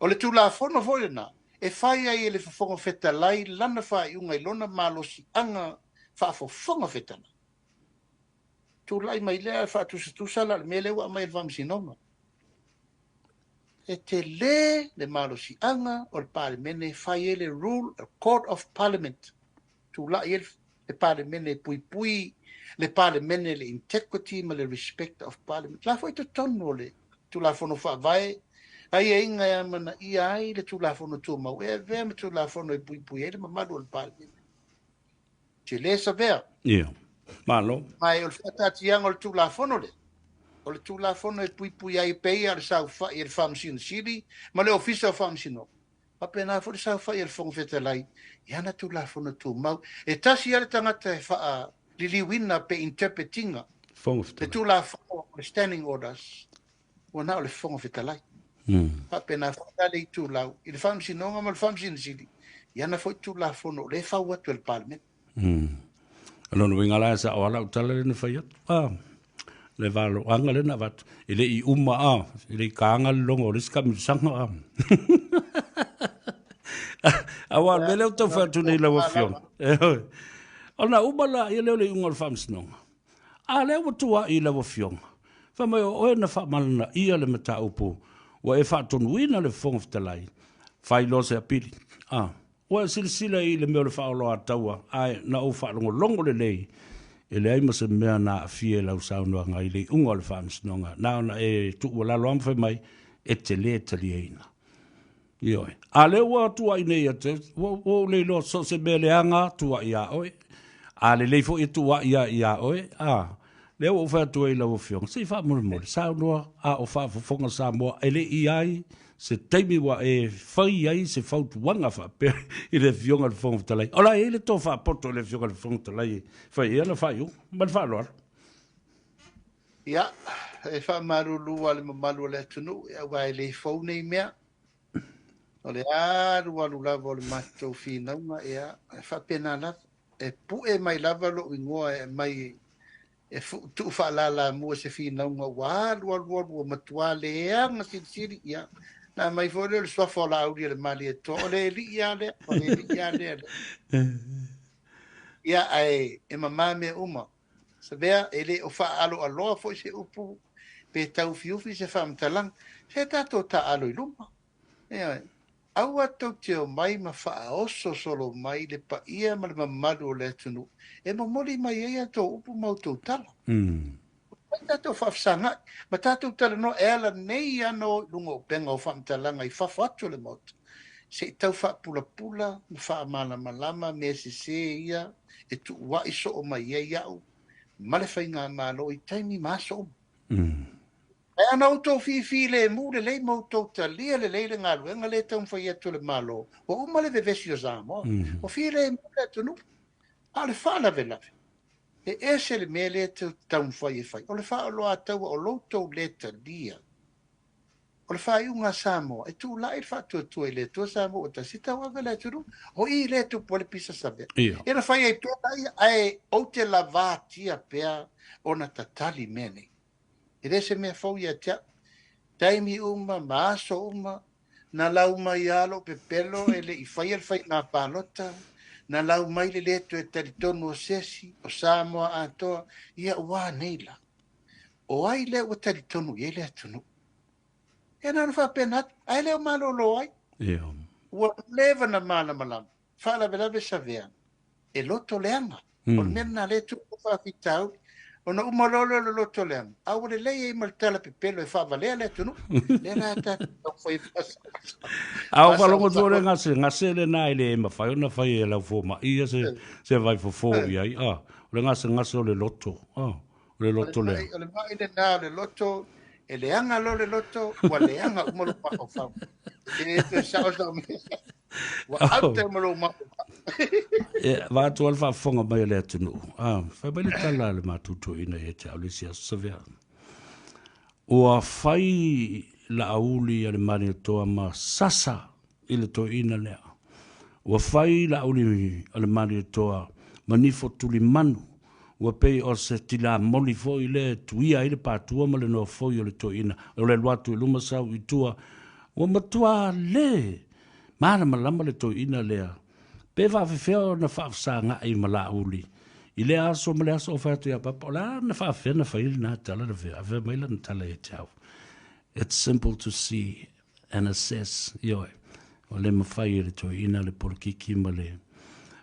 O le Tulafono foi lena e fai ai e le Fofoga Fetalai lana faaiuga i lona malosiaga faafofoga fetalai. Tulai mai lea e faatusatusa la le mea lea ua aumai e le Faamasinoga. E tele le malosiaga o le Palemene e fai ai le rule, a Court of Parliament. Tulai ai le Palemene e puipui le Palemene, le integrity ma le respect of Parliament. La foi totonu o le Tulafono Faavae, aiaiga e amanaia ai le Tulafono Tumau, e avea ma Tulafono e puipui ai le mamalu o le Palemene. Tele Savea. Ia. Malo. Ma o le faataatiaga o le Tulafono lea, o le Tulafono e puipui ai pei a le saofai e le Faamasino Sili ma le Ofisa o Faamasinoga. Faapena foi le saofai a le Fofoga Fetalai i ana Tulafono Tumau. E tasi lava le tagata e faaliliuina pe interpret ina le Tulafono o le Standing Orders, ua na o le Fofoga Fetalai. Faapena foi la le itulau i le Faamasinoga ma le Faamasino Sili i ana foi Tulafono o lea e fau atu e le Palemene. O lona uiga la e sao lava lau tala lea na fai atu. Ah, le valoaga lea na avatu. E le i uma a, e le i kaga le logo o le isi kamilosaga a. Aua o le mea lea ou te tau fai atu nei lau Afioga. Ona uma laia lea o le iuga o le Faamasinoga. A lea ua tuuai i lau Afioga, fai mai o oe na faamalanaia le mataupu ua e faatonuina le Fofoga Fetalai, fai loa se apili. A, ua e silasila i le mea o le faaoloataua, ae na ou faalogologo lelei, e leai ma se mea na aafia i lau saunoaga i le iuga o le Faamasinoga, na ona e tuualalo lava ma fai mai, e te le taliaina. Ioe. A lea ua tuuai nei ia te, ua ou le iloa so o se mea leaga tuuai ia oe. A lelei foi e tuuai ia ia oe, a, lea ua ou fai atu ai i lau Afioga, se i faamolemole, saunoa a o faafofoga Samoa, e le i ai se taimi ua e fai ai se fautuaga faapea i le Afioga i le Fofoga Fetalai. O la e i ai le tofa poto i le Afioga i le Fofoga Fetalai e fai ai ana faaiuga. Ma le faaaloalo. Ia, e faamalulu lava i le mamalu o le atunuu, aua e le fou nei mea. O le alualu lava o le matou finauga, ia, e faapena lava. E pue mai lava lou igoa e aumai e tuu faalalamua se finauga ua alu alu alu ua matua leaga silisili, ia, na aumai foi lea o le suafa o Laauli o le Malietoa, o le alii lava lea, o le alii lava lea. Ia, ae e mama mea uma. Savea, e le o faaaloaloa foi se upu pe taufiufi se faamatalaga. Se tatou taaalo i luma. Ioe. Aua tou te omai ma faaoso solo mai le paia ma le mamalu o le atunuu e momoli mai ai a outou upu ma outou tala. Omai tatou faafesagai ma tatou talanoa e ala nei lava ona o i luga o upega o faamatalaga i fafo atu o le Maota se i tau faapulapula ma faamalamalama mea sese ia e tuuai soo mai ai au ma le Faigamalo i taimi ma aso uma. Ae ana outou fifilemu lelei ma outou talia lelei le galuega lea e taumafai atu e le Malo, ua uma le vevesi o Samoa, ua filemu le atunuu. A o le faalavelave, e ese le mea lea e taumafai e fai, o le faaoloataua o lo outou le talia. O le faaiuga a Samoa, e tulai le faatuatua i le Atua Samoa ua tasi e tauave le atunuu. O i lea e tupu ai le pisa Savea. Ia na fai ai pea laia, ae ou te lavatia pea ona tatali mea nei. E le se mea fou ia te au. Taimi uma ma aso uma, na lau mai lava lou pepelo e le i faia le faiga palota, na lau mai le lē toe talitonu o se isi, o Samoa atoa, ia ua a nei la? O ai lea ua talitonu i ai le atunuu? Ia na ona faapena atu, ae le o malolo ai. Ua leva na malamalama, faalavelave Savea, e loto leaga. O le mea lena lea e tupu faafitauli. Ona uma loa lea o le loto leaga, a ua lelei ai ma le tala pepelo e faavalea le atunuu. Lea la tatou taumafai e A o faalogo atu le gase, gase lena e le mafai ona fai e lau fomai ia se vaifofo i ai. A, o le gasegase o le loto. A, o le loto lea. O le mai lena o le loto, e leaga loa le loto, ua leaga uma lou mafaufau. E le toe sao sau mea. Ua aute ma lou mafaufau. E, vaeatu le faafofoga mai a le atunuu. A, fai mai le tala a le matou toeaina ia te au le isi aso Savea. Ua fai Laauli a le Malietoa ma sasa i le toeaina lea. Ua fai Laauli a le Malietoa ma nifo tulimanu, ua pei o se tilamoli foi lea e tuia ai le patua ma le noafoi o le toeaina, o le alu atu i luma sau i tua. Ua matua le malamalama le toeaina lea pe faafefea ona faafesagai ma Laauli i lea aso ma le aso o fai atu ia Papa, o le a na faafefea na fai lena tala na fea, a fai mai lana tala ia te au. It's simple to see and assess, ioe, ua le mafai e le toeaina le polokiki ma le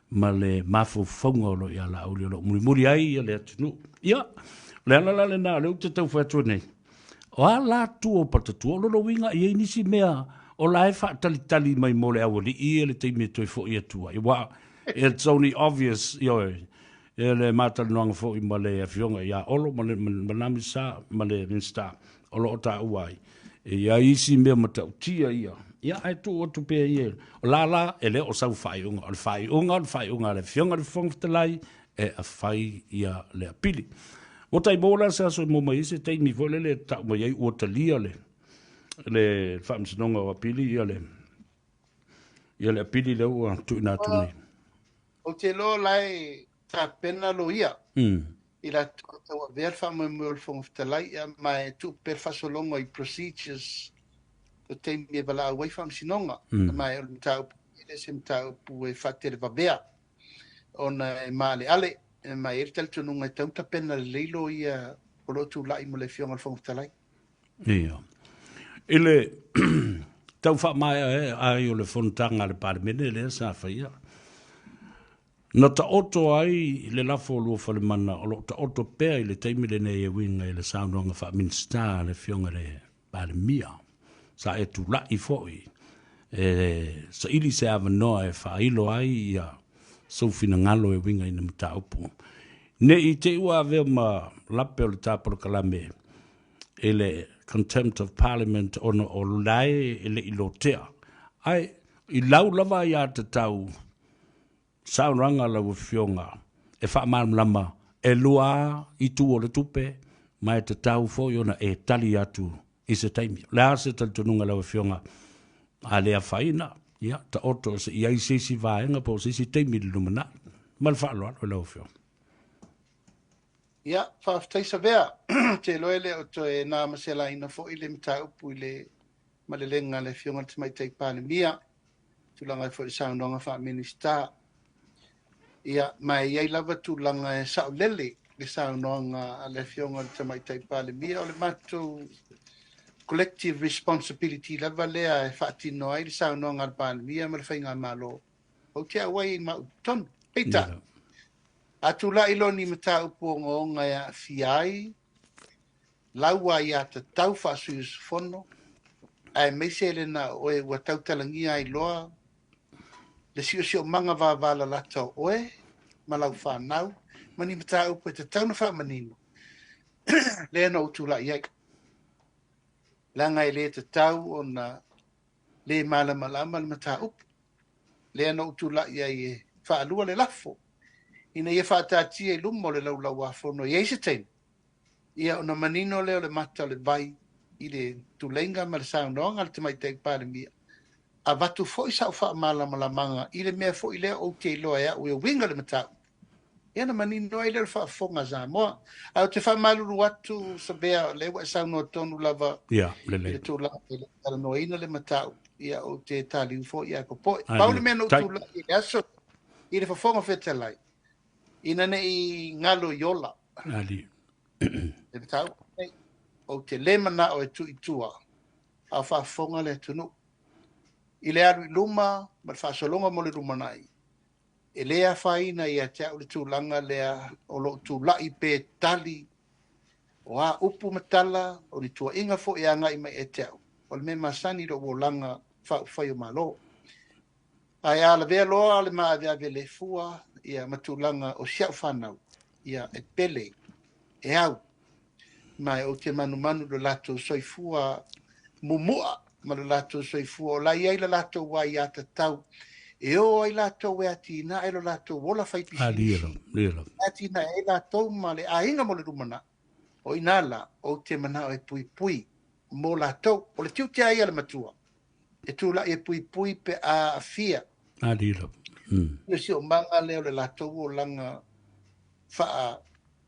ma le mafaufauga o lo o ia Laauli o lo o mulimuli ai ia le atunuu. Ia, o le ala la lena o lea ou te tau fai atu nei, o a la tua o Patatua, o lona uiga e i ai nisi mea o la e faatalitali mai mo le aualii ia le taimi e toe foi atu ai. Aua it's only obvious, ioe, e le matalanoaga foi ma le afioga ia Olo ma le, ma le Minisita, ma le Minisita o lo o taua ai. E i ai isi mea matautia ia, ia ae tuu atu pea ia. O la la, e le o sau faaiuga. O le faaiuga, o le faaiuga a le Afioga i le Fofoga Fetalai e afai ia le apili. Ua tai maua la se aso e maua mai ai se taimi foi lele e tau mai ai ua talia le, le Faamasinoga o Apili ia le, ia le apili lea ua tuuina atu nei. Ou te iloa la e tapena loia i latou e tauavea le faamoemoe o le Fofoga Fetalai, ia, ma e tuu pea le faasologa i procedures o taimi e valaau ai faamasinoga. Ma e o le mataupu e le se mataupu e faatelevavea ona e maaleale, ma e i ai le talitonuga e tatau ona tapena lelei loia o lo o tulai mo le Afioga i le Fofoga Fetalai. Ia. I le tau faamaeaea ai o le fonotaga a le Palemene lea sa faia, na taoto ai le lafo o Luafalemana o lo o taoto pea i le taimi lenei e uiga i le saunoaga faa-Minisita a le Afioga i le Palemia. Sa e tulai foi e saili se avanoa e faailo ai ia sou finagalo e uiga i na mataupu. Ne i te i ua avea ma lape o le ta polokalame i le Contempt of Parliament ona o lae e le i lotea. Ae i lau lava ia tatau saunoaga a lau Afioga e faamalamalama e lua itu o le tupe ma e tatau foi ona e tali atu i se taimi. O le a se talitonuga lau Afioga a le afaina, ia, taoto se i ai se isi vaega po o se isi taimi i le lumanai. Ma le faaaloalo i lau Afioga. Ia, faafetai Savea. Ou te iloa e le o toe na ma se laina foi le mataupu i le malelega a le Afioga i le Tamaitai Palemia, tulaga ai foi i le saunoaga faa-Minisita. Ia, ma e i ai lava tulaga e saolele le saunoaga a le Afioga i le Tamaitai Palemia, o le matou collective responsibility lava lea e faatino ai le saunoaga a le Palemia ma le Faigamalo. Ou te auai ai ma au tonu. Peitai, a tulai loa ni mataupu ogaoga e aafia ai lau aiatatau faa-sui usufono, aemaise le na o oe ua tautalagia ai loa le siosiomaga vavalalata o oe ma lau fanau ma ni mataupu e tatau ona faamanino, lea na ou tulai ai. Leaga e le tatau ona le malamalama le mataupu. Lea na ou tulai ai e faalua le lafo, ina ia faataatia i luma o le Laulau-a-Fono e i ai se taimi, ia ona manino lea o le mata o le vai i le tuleiga ma le saunoaga a le Tamaitai Palemia, avatu foi sau faamalamalamaga i le mea foi lea ou te iloa e au e uiga le mataupu. Ia ona manino ai lea o le faafofoga a Samoa. Ae ou te faamalulu atu Savea, o lea ua e saunoa tonu lava Ia, i le lelei. tulaga e le i talanoaina le mataupu, ia ou te taliu foi ae popoe. Pau le Ali, mea na ou tai. tulai i le aso i le Fofoga Fetalai, ina ne i galo i ola Ali. le mataupu lenei. Ou te le manao e tuu i tua a o faafofoga le atunuu. I le alu i luma ma le faasologa mo le lumanai, e le afaina ia te au le tulaga lea o lou tulai pe tali o a upu ma tala o ni tuuaiga foi e agai mai ia te au, o le mea masani i lou olaga faaupufai o Malo. Ae a lavea loa le maaveave le fua ia ma tulaga o si au fanau, ia e pele, e au, ma ou te manumanu i lo latou soifua mumua ma lo latou soifua o la e i ai le latou aiatatau e o ai latou e atinae lo latou ola Ali faipisinisi, lo, li lo. e atinae ai latou ma le aiga mo le lumanai. O i ina la, ou te manao e puipui mo latou. O le tiute lava ia o le matua, e tulai e puipui pe a aafia Ali lo. Le siosiomaga lea o le latou olaga faa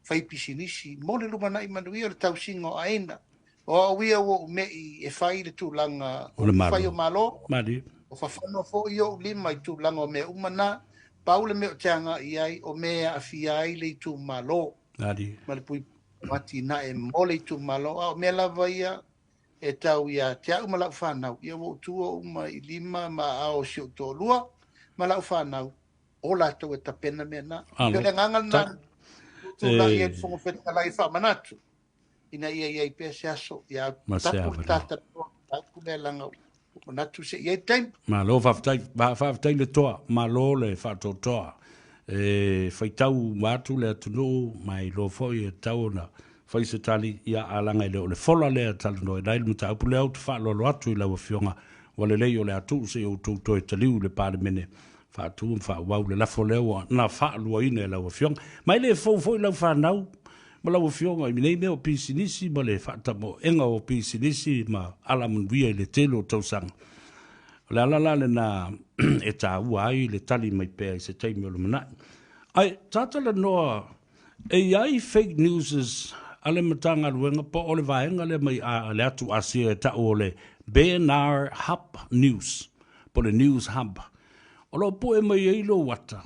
faipisinisi mo le lumanai manuia o le tausiga o aiga. O au ia ua ou mei e fai le tulaga O o le upufai o malo. Malo, Mali. o fafano foi ou lima i tulaga o mea uma na, pau le mea o te agai i ai, o mea e aafia ai le itumalo Ali. ma le puipuiga o atinae mo le itumalo. A o mea lava ia e tau ia te au ma lau fanau, ia ua ou tuua uma i lima ma aao o si ou toalua ma lau fanau, o latou e tapena mea na. E pei o Alo. le agaga Tai. lena ua tulai ai le E Fofoga Fetalai e faamanatu, ina ia i ai pea se aso, ia ma se tapu le avanoa. tatalanoa mataupu lea leaga ua manatu se i ai le taimi. Malo faafetai, faafetai le toa, malo le faatoatoa. E faitau atu le atunuu ma e iloa foi e tatau ona fai se tali, ia a laga e le o le fola lea e talanoaina ai le mataupu lea. Ou te faaaloalo atu i lau Afioga, ua lelei o le a tuu se i outou toe taliu i le Palemene faatu ma faaauau le lafo lea ua na faaluaina e lau Afioga. Ma e le fou foi lau fanau ma lau Afioga i nei mea o pisinisi ma le faatamoega o pisinisi ma alamanuia i le tele o tausaga. O le ala la lena e taua ai le tali mai pea i se taimi o lumanai. Ae tatalanoa e i ai fake newses a le Matagaluega po o le vaega lea mai a le atu Asia e tau o le Benar Hub News po o le News Hub. O lo o pue mai ai lou ata.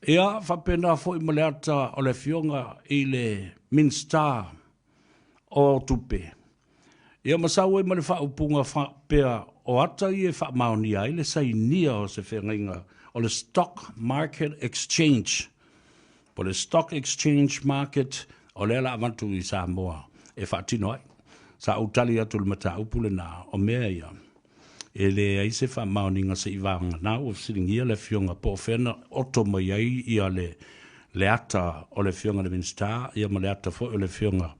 Ia, faapena foi ma le ata o le Afioga i le Minisita o Tupe. Ia ma sau ai ma le faaupuga faapea o ata ia e faamaonia ai le sainia o se feagaiga o le Stock Market Exchange po o le Stock Exchange Market o lea la avatu i Samoa e faatino ai. Sa ou tali atu i le mataupu lena o mea ia e leai se faamaoniga se'i vagana ua fesiligia le Afioga po o fea na oto mai ai ia le le ata o le Afioga i le Minisita ia ma le ata foi o le Afioga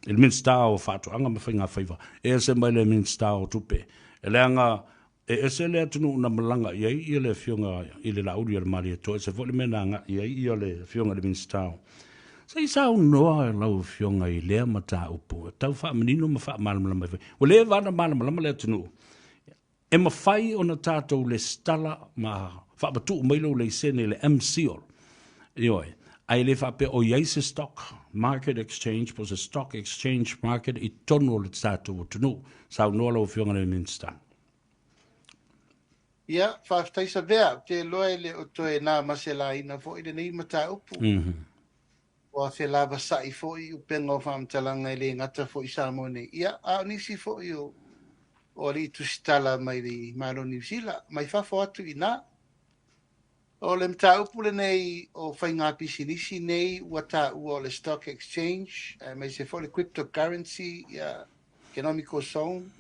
i le Minisita o Faatoaga ma Faigafaiva e ese mai le Minisita o Tupe. E leaga e ese le atunuu na malaga i ai ia le Afioga i le Laauli o le Malietoa, ese foi le mea na agai i ai ia le Afioga i le Minisita o Se i saunoa lau Afioga i lea mataupu e tau faamanino ma faamalamalama ai foi. Ua leva ona malamalama le atunuu e mafai ona tatou lesitala ma faamatuu mai lou laisene i le MCIL. Ioe, ae le faapea o i ai se stock market exchange po o se stock exchange market i totonu o le tatou atunuu. Saunoa lau Afioga i le Minisita. Ia, faafetai Savea, ou te iloa e le o toe na ma se laina foi lenei mataupu. Ua felavasa'i foi i upega o faamatalaga e le gata foi i Samoa nei, ia, a o nisi foi o o alii tusitala mai le Malo o Niu Sila, mai fafo atu i ina. O le mataupu lenei o faiga pisinisi nei ua taua o le stock exchange aemaise foi le cryptocurrency, ia, economical zone,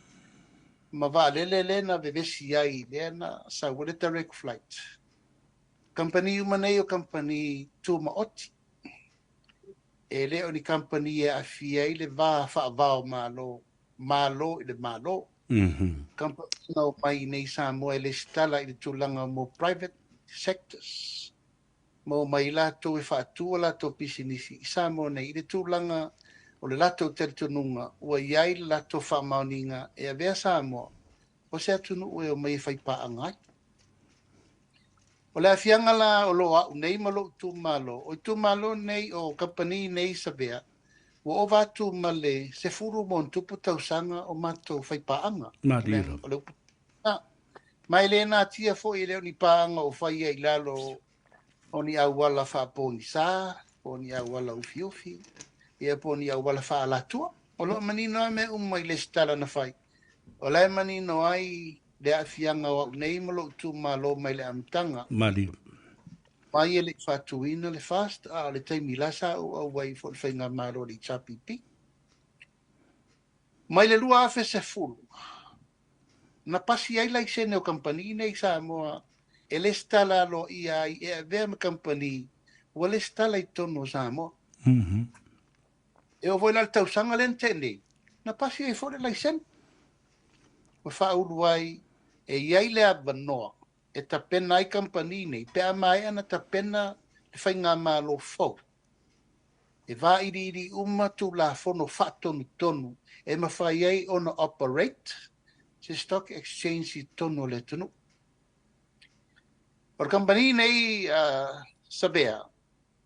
ma vaalele lea na vevesi ai lea na sau ai le direct flight. Kamupani uma nei o kamupani tumaoti. E le o ni kamupani e aafia ai le va faavao Malo, Malo i le Malo. Kamupani na omai i nei Samoa e lesitala i le tulaga mo private sectors. Ma omai latou e faatu a latou pisinisi i Samoa nei i le tulaga o le latou talitonuga ua i ai le latou faamaoniga e avea Samoa o se atunuu e omai e faipaaga ai. O le aafiaga la o lo o a'u nei ma lo'u itumalo, o itumalo nei o kamupani nei Savea, ua ova atu ma le 10+ tausaga o matou faipaaga. Malie lava. O le upu lena. Ma e le natia foi e le o ni paaga o faia i lalo o ni auala faapogisa, po o ni auala ufiufi, ia po o ni auala faaalatua. O lo o manino lava mea uma i lesitala na fai. O la e manino ai le aafiaga o au nei ma lou itumalo mai le amataga. Malie. Mai e le i faatuina le FAST, a o le taimi la sa ou auai foi i le faigamalo a le HRPP. Mai le 2010, na pasi ai laisene o kamupani nei i Samoa e lesitala aloaia ai e avea ma kamupani ua lesitala i totonu o Samoa. E oo foi la i le tausaga lea na tea nei, na pasi ai foi le laisene. Ua faaulu ai e i ai le avanoa e tapena ai kamupani nei pe a maea na tapena le faigamalo fou. E vailiili uma Tulafono faatonutonu e mafai ai ona operate se stock exchange i totonu o le atunuu. O le kamupani nei Savea,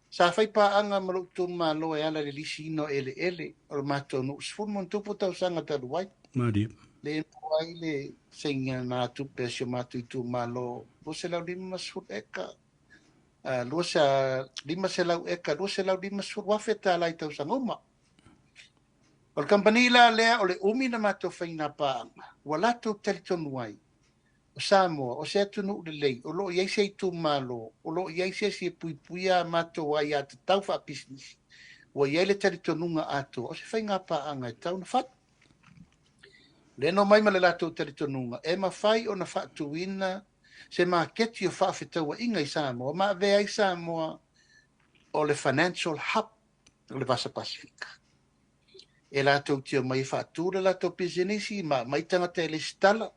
sa fai paaga ma lou itumalo e ala i le lisiina o eleele o le matou nuu 10+ tausaga talu ai. Malie. Le maua ai le sainiga tupe a si o matou itumalo 250 eka, 500 eka, $250,000 i tausaga uma. O le kamupani la lea o le umi na matou faiga paaga, ua latou talitonu ai, o Samoa, o se atunuu lelei, o lo o i ai se itumalo, o lo o i ai se isi e puipuia a matou aiatatau faapisinisi, ua i ai le talitonuga atoa, o se faiga paaga e tatau ona fai. Lea na omai ma le latou talitonuga, e mafai ona faatuina se maketi o faafetauaiga i Samoa, ma avea ai Samoa o le financial hub o le Vasa Pasifika. E latou te omai e faatu le latou pisinisi, ma aumai tagata e lesitala,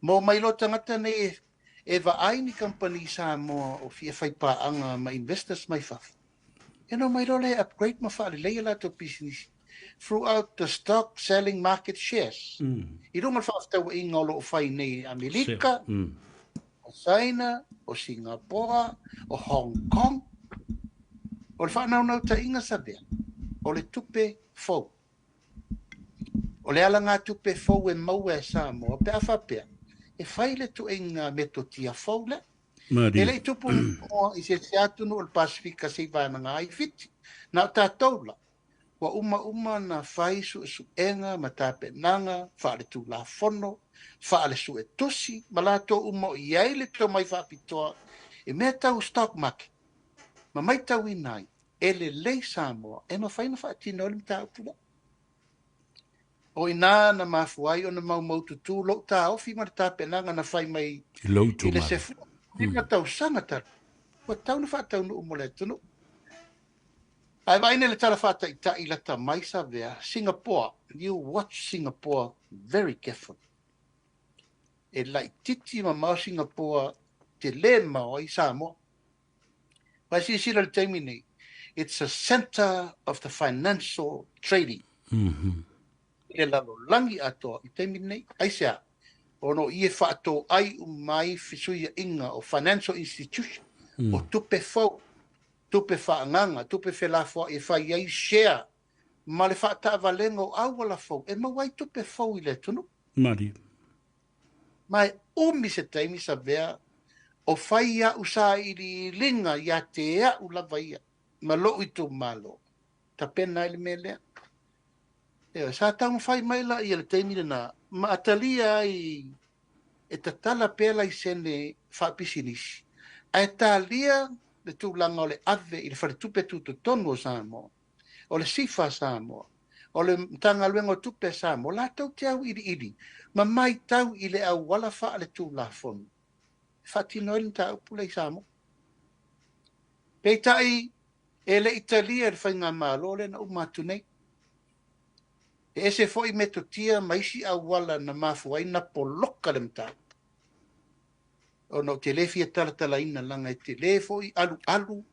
ma omai loa tagata nei e vaai ni kamupani Samoa o fia faipaaga ma investors mai fafo. E na omai loa lea e upgrade ma faaleleia latou pisinisi throughout the stock selling market shares. I luga o le faafetauaiga o lo o fai nei i Amerika, o Saina, o Singapore, o Hong Kong. O le faanaunautaiga Savea, o le tupe fou. O le alagatupe fou e maua e Samoa pe a faapea e fai le ituaiga metotia fou lea. E le i tupu i se isi atunuu o le Pasifika se i vaenaga ai Fiti. Na o tatou la, ua uma uma na fai suesuega ma tapenaga faaletulafono, faalesuetusi, ma latou uma o i ai le tomai faapitoa i mea tau stock market, ma matauina ai e lelei Samoa e mafai ona faatino ai le mataupu lea. O i ina na mafua ai ona maumaututu lou taofi ma le tapenaga na fai mai i lou i le itumalo. 15 tausaga talu, ua tatau ona faataunuu mo le atunuu. Ae vaai nei le tala faataitai lata mai Savea, Singapore, you watch Singapore very carefully. E laitiiti mamao Singapore tele mamao ai Samoa. Vai silasila i le taimi nei, it's a center of the financial trading. I le lalolagi atoa i taimi nei. Aisea? Ona o i e faatoai uma ai fesuiaiga o financial institution, o tupe fou, tupe faaagaga, tupe felafoai e fai ai share ma le faataavalega o auala fou e maua ai tupe fou i le atunuu. Malie. Ma e umi se taimi Savea o fai a'u sailiiliga ia te a'u lava ia ma lo'u itumalo tapena ai le mea lea. Ioe, sa taumafai mai laia i le taimi lena ma atalia ai e tatala pea laisene faapisinisi ae talia le tulaga o le ave i le faletupe tutotonu o Samoa, o le SIFA a Samoa, o le Matagaluega o Tupe a Samoa, latou te auiliili ma matau i le auala faaletulafono e faatino ai le mataupu lea i Samoa. Peitai, e le i talia e le faigamalo lea na uma atu nei. E ese foi metotia ma isi auala na mafua ai na poloka le mataupu. Ona ou te le fia talatalaina leaga e tele foi alualu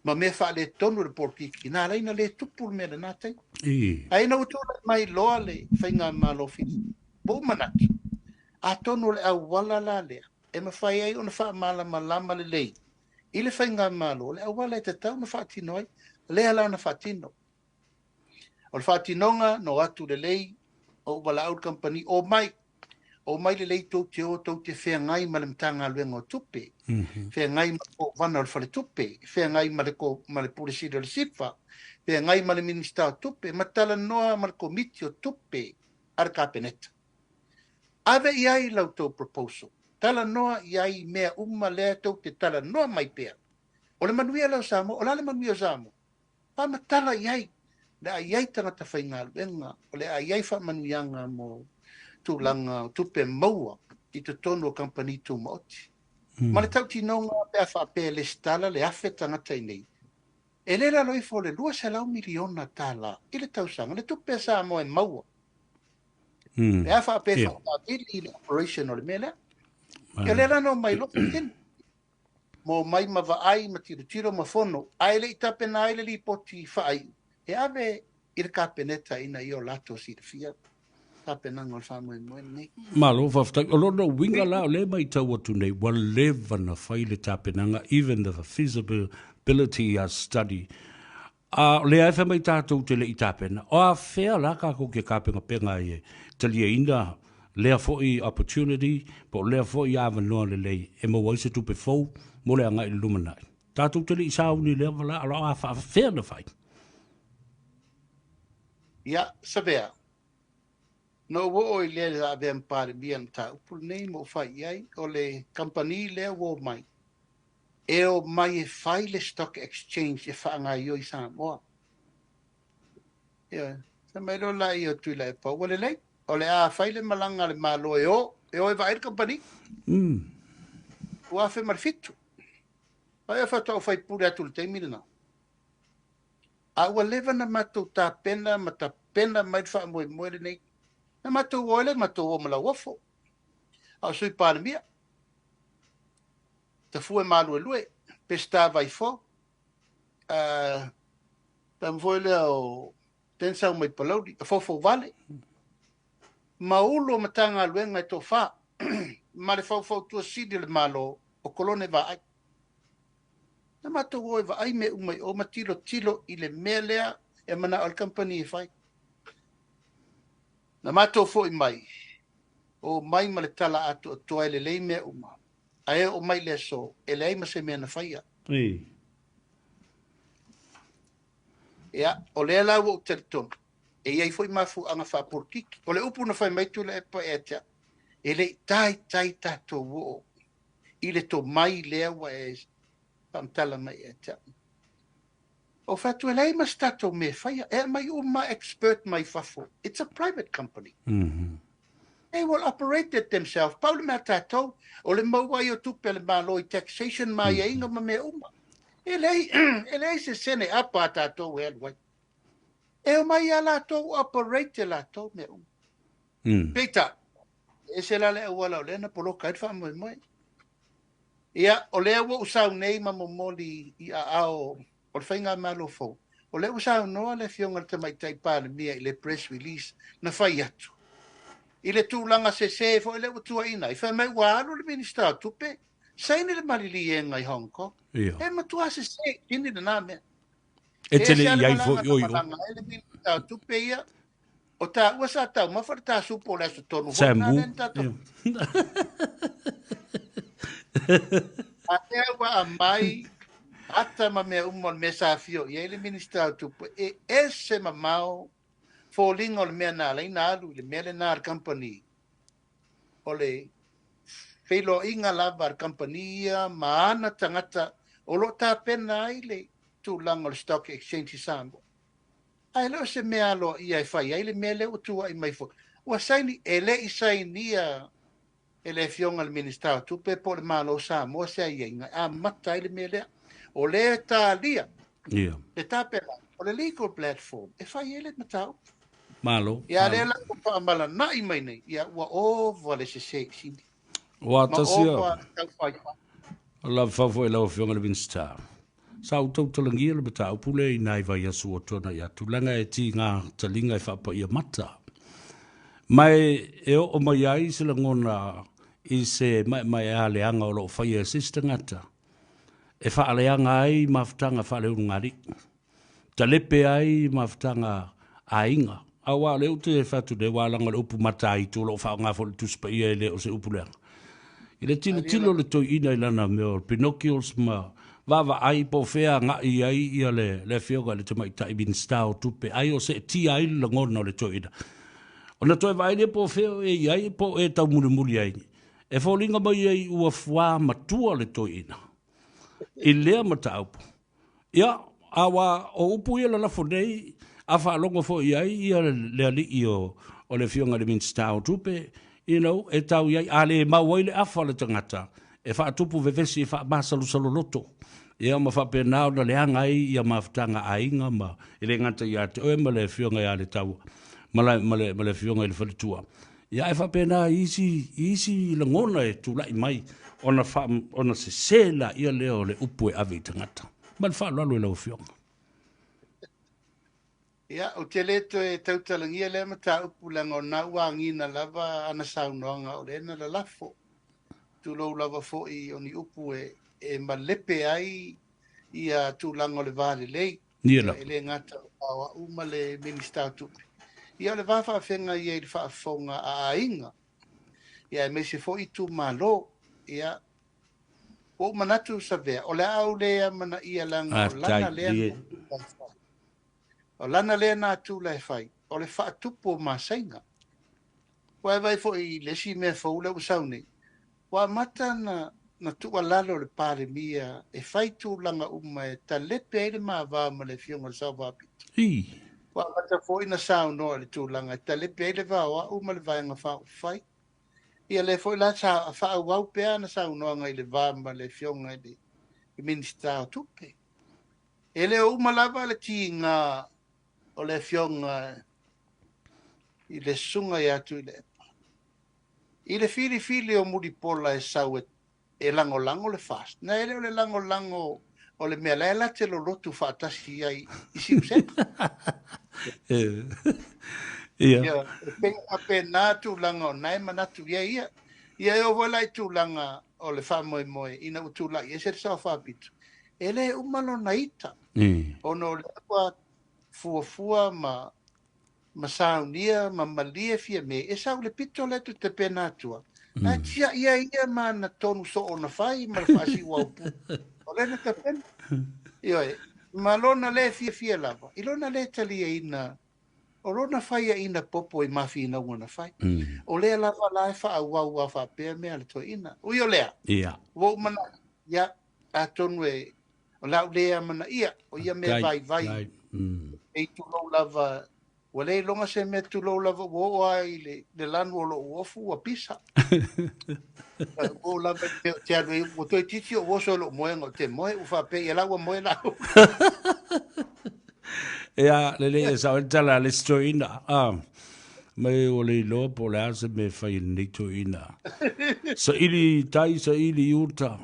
ma mea faaletonu i le polokiki, na ala ai na le tupu le mea i lena taimi. Ae ina ua tulai mai loa le faigamalo Fiti, ua ou manatu, atonu o le auala la lea e mafai ai ona faamalamalama lelei i le Faigamalo, o le auala e tatau ona faatino ai, lea la na faatino. O le faatinoga na o atu lelei, ou valaau i le kamupani, omai, omai lelei tou te o tou te feagai ma le Matagaluega o Tupe, feagai ma le Kovana o le Faletupe, feagai ma le, ma le Pule Sili o le SIFA, feagai ma le Minisita o Tupe, ma talanoa ma le Komiti o Tupe a le Kapeneta. Ave i ai la outou proposal, talanoa i ai mea uma lea tou te talanoa mai pea. O le manuia lea o Samoa, o le a le manuia o Samoa? Faamatala i ai, o le a i ai tagata faigaluega, o le a i ai faamanuiaga mo tulaga o tupe maua i totonu o kamupani tumaoti. Ma le tautinoga pe a faapea e lesitala le 1,000 tagata i nei, e le lalo ifo o le $200 miliona i le tausaga, le tupe a Samoa e maua. Pe a faapea e faataavili le operation o le mea lea. Ia lea la na omai loa faatino. Ma omai ma vaai ma tilotilo ma fono, ae le i tapena ai le lipoti faaiu e ave i le Kapeneta ina ia o latou silafia tapenaga o le faamoemoe lenei. Malo faafetai. O lona uiga la o lea e matau atu nei, ua leva na fai le tapenaga, even the feasibility study. A o lea e fai mai tatou te le i tapena, o a fea la tatou te tapenapena ai e taliaina lea foi opportunity po o lea foi avanoa lelei e maua ai se tupe fou mo le agai i le lumanai. Tatou te le i sauni i lea vala, a o a faafefea na fai? Ia, Savea, na ou oo i lea sa avea ma Palemia i le mataupu lenei ma ou fai i ai, o le kamupani lea ua omai, e omai e fai le stock exchange e faagaoioi i Samoa. Ioe. Fai mai loa laia o Tuilaepa, ua lelei, o le a fai le malaga a le Malo e o, e o e vaai le kamupani. 2007. Ai faatoa ou faipule atu i le taimi lena. A ua leva na matou tapena ma tapena mai le faamoemoe lenei. Na matou o ai lea, matou o ma Lauofo, a o Sui Palemia. Tafue Maluelue, Peseta Vaifou, tama foi lea o Pensau mai Palauli, Fofouvale, ma Ulu o Matagaluega e toafa, ma le faufautua sili o le Malo o Kolone Vaai. Na matou o e vaai mea uma i o ma tilotilo i le mea lea e manao ai le kamupani e fai. Na matou foi mai, o mai ma le tala atoatoa e lelei mea uma. Ae oo mai le aso, e leai ma se mea na faia. Ia, o lea la ua ou talitonu, e i ai foi mafuaaga faapolokiki. O le upu na fai mai Tuilaepa ia te au, e le i taitai tatou oo i le tomai lea ua e faamatala mai ia te au. Ou fai atu, e leai ma se tatou mea e faia, e aumai uma expert mai fafo. It's a private company. They will operate it themselves. Pau le mea tatou, o le maua ai o tupe a le Malo i taxation ma aiaiga ma mea uma. E leai, e leai se sene apa a tatou e alu ai. E omai ia latou operate e latou mea uma. Peitai, e ese la le auala o lea na poloka ai le faamoemoe. Ia, o lea ua ou sau nei ma momoli i aao o le Faigamalo fou, o lea ua saunoa le Afioga i le Tamaitai Palemia i le press release na fai atu, i le tulaga sese foi lea ua tuuaiina ai, fai mai ua alu le Minisita o Tupe, saini le maliliega i Hong Kong. E matua sese kini lena mea. E te le i ai foi oi o. E le Minisita o Tupe ia, o taua sa taumafa le ta supo o le aso tonu foi Sam lena Wu. lea na tatou. A lea ua aumai ata ma mea uma o le mea sa afio i ai le Minisita o Tupe, e ese mamao foliga o le mea na ala ai na alu i le mea lena a le kamupani. O le feiloaiga lava a le kamupani ia ma ana tagata o lo o tapena ai le tulaga o le stock exchange i Samoa. Ae le o se mea aloaia e fai ai le mea lea ua tuuai mai foi. Ua saini, e le i sainia e le Afioga i le Minisita o Tupe po o le Malo o Samoa se aiaiga e amata ai le mea lea. O lea e talia le tapenaga o le legal platform e fai ai le mataupu. Malo. Ia lea la ua faamalanai mai nei, ia ua ova le sese i sini. Ua Ma tasi ia. ova le taufaifai. O la fau foi lau Afioga i le Minisita. Sa ou tautalagia le mataupu lea i nai vaiaso ua tuanai atu, leaga e tiga taliga e faapaia mata. Ma e oo mai ai se lagona i se maemaea leaga o lo o faia e se isi tagata. e faaleaga ai mafutaga faaleulugalii, talepe ai mafutaga aiga. Aua o lea ou te fai atu nei, aua leaga o le upu mataitu o lo o faaaoga foi i le Tusi Paia e le o se upu leaga. I le tilotilo o le toeaina i lana mea o binoculars ma vaavaai po o fea agai i ai ia le, le afioga i le tamaitai Minisita o Tupe, ai o seetia ai le lagona o le toeaina. Ona toe vaai lea po o fea o e i ai po o e taumulimuli ai. E foliga mai ai ua fuā matua le toeaina i lea mataupu. Ia, a ua o upu ia lalafo nei, a faalogo foi i ai ia le alii o, o le afioga i le Minisita o Tupe, you know, e tau i ai, a le mau ai le afa o le tagata, e faatupu vevesi e faamasalosalo loto. Ia ma faapena ona leaga ai ia mafutaga aiga ma e le gata ia te oe ma le afioga ia Letaua ma le, ma le, ma le afioga i le faletua. Ia ae faapena i isi, i isi lagona e tulai mai ona, faa, ona sese laia lea o le upu e ave i tagata. Ma le faaaloalo i lau afioga. Ia, ou te le toe tautalagia lea mataupu leaga o na ua agiga lava ana saunoaga o lea na lalafo. Tulou lava foi o ni upu e, e malepe ai ia tulaga o le va lelei. Ia lava. E le gata o au ma le Minisita o Tupe. Ia o le va faafeagai ai i le faafofoga a aiga, ia aemaise foi itumalo. Ia, ua ou manatu Savea, o le a ou le amanaia leaga o lana lea natura e fai. O lana lea natura e fai, o le faatupu o masaiga. Ua e vaai foi i le isi mea fou lea ua sau nei, Ua amata na na tuualalo le Palemia e fai tulaga uma e talepe ai le ma va ma le Afioga i le Sao Faapito. Ua amata foi na saunoa i le tulaga e talepe ai le va o au ma le Vaega Faaupufai. Ia lea foi la sa faaauau pea ana saunoaga i le va ma le Afioga i le Minisita o Tupe. E le o uma lava le tiga o le Afioga i le Susuga ia Tuilaepa I le filifili o Mulipola e sau e e lagolago le FAST, na e le o le lagolago o le mea la e la te lolotu faatasi ai i Siusega. Ia. Ia, e pei e faapena tulaga o na e manatu i ai ia. Ia e oo foi la i tulaga o le faamoemoe ina ua tulai ese le Sao Faapito, e le uma lona ita, ona o lea ua fuafua ma ma saunia ma malie Fiame e sau i le pito lea tutepena atua, ae tiai ai ia ma ana tonu soo na fai ma le faasiuaupu o lea na tapena. Ioe, ma lona le fiafia lava, i lona le taliaina o lona faiaina popo i mafinauga na fai. O lea lava la e faaauau a faapea mea a le toeaina. Ui o lea, ua ou manatu, ia, atonu e, o le a ou le amanaia, o ia mea vaivai, e tulou lava, ua le iloga se mea tulou lava ua oo lava i le, le lanu o lou ofu ua pisa. Ua oo lava i le mea ou te alu ai, ua toeitiiti ou oso i lou moega ou te moe, ua faapea, ia la ua moe la au. Ia, lelei e sao ai le tala a le isi toeaina. Ah, mai ua le iloa po o le a se mea e fai e lenei toeaina. Saili i tai, saili i uta.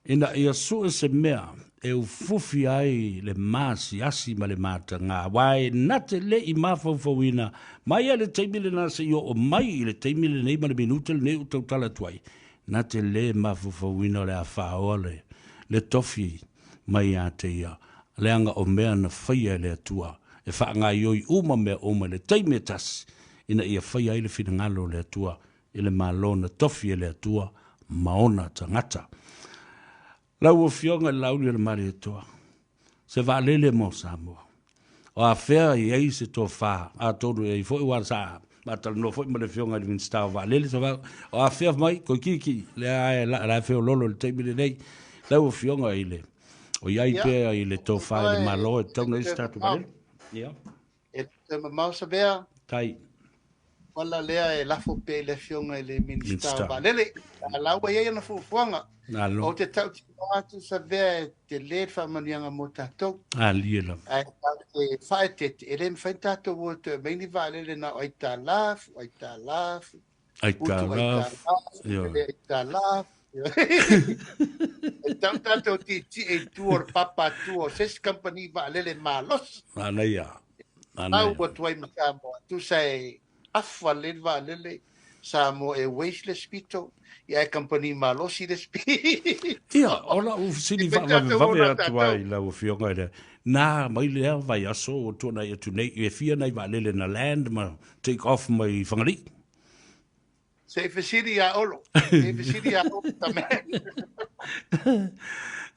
Ina ia sue se mea e ufufi ai le maasiasi ma le mataga, aua e na te le i mafaufauina mai lava i le taimi lena seia oo mai i le taimi lenei ma le minute lenei ua tautala atu ai, na te le mafaufauina o le a faoa le, le tofi mai ia te ia, leaga o mea na faia e le Atua e faagaoioi uma mea uma i le taimi e tasi, ina ia faia ai le finagalo o le Atua i le Malo na tofi e le Atua ma ona tagata. Lau Afioga i le Laauli o le Malietoa, se vaalele mo Samoa. O afea i ai se tofa, atonu e ai foi aua sa maatalanoa foi ma le Afioga i le Minisita o Vaalele, sa o afea mai, toeitiiti, lea e la e feololo i le taimi lenei. Lau Afioga i le, o i ai pea i le tofa i le Malo e tatau ona i ai se tatou vaalele. Ia. E toe mamao Savea. Tai. Wala lea e lafo pea i le Afioga i le Minisita o Vaalele. A la ua i ai ana fuafuaga. Malo. Ou te tautino atu Savea e tele le faamanuiaga mo tatou. Alie lava. Ae tatou te faaeteete, e le mafai ona tatou o e toe aumai ni vaalele na o aitalafu, aitalafu, Aitalafu. Ioe. Aitalafu. E tatau ona tatou tietie i tua o le papa tua o se isi kamupani vaalele malosi. Manaia. Manaia. Au atu ai ma Samoa. Tusa e afa lelei le vaalele. Samoa Airways le isi pito, ia ae kamupani malosi le isi pito. Ia, o lau fesili faavavevave atu ai i lau Afioga i le, na mai lea vaiaso ua tuanai atu nei, e fia nai vaalele na land ma take off mai Fagalii? Se i fesili ia Olo. Se i fesili ia Olo ta mea.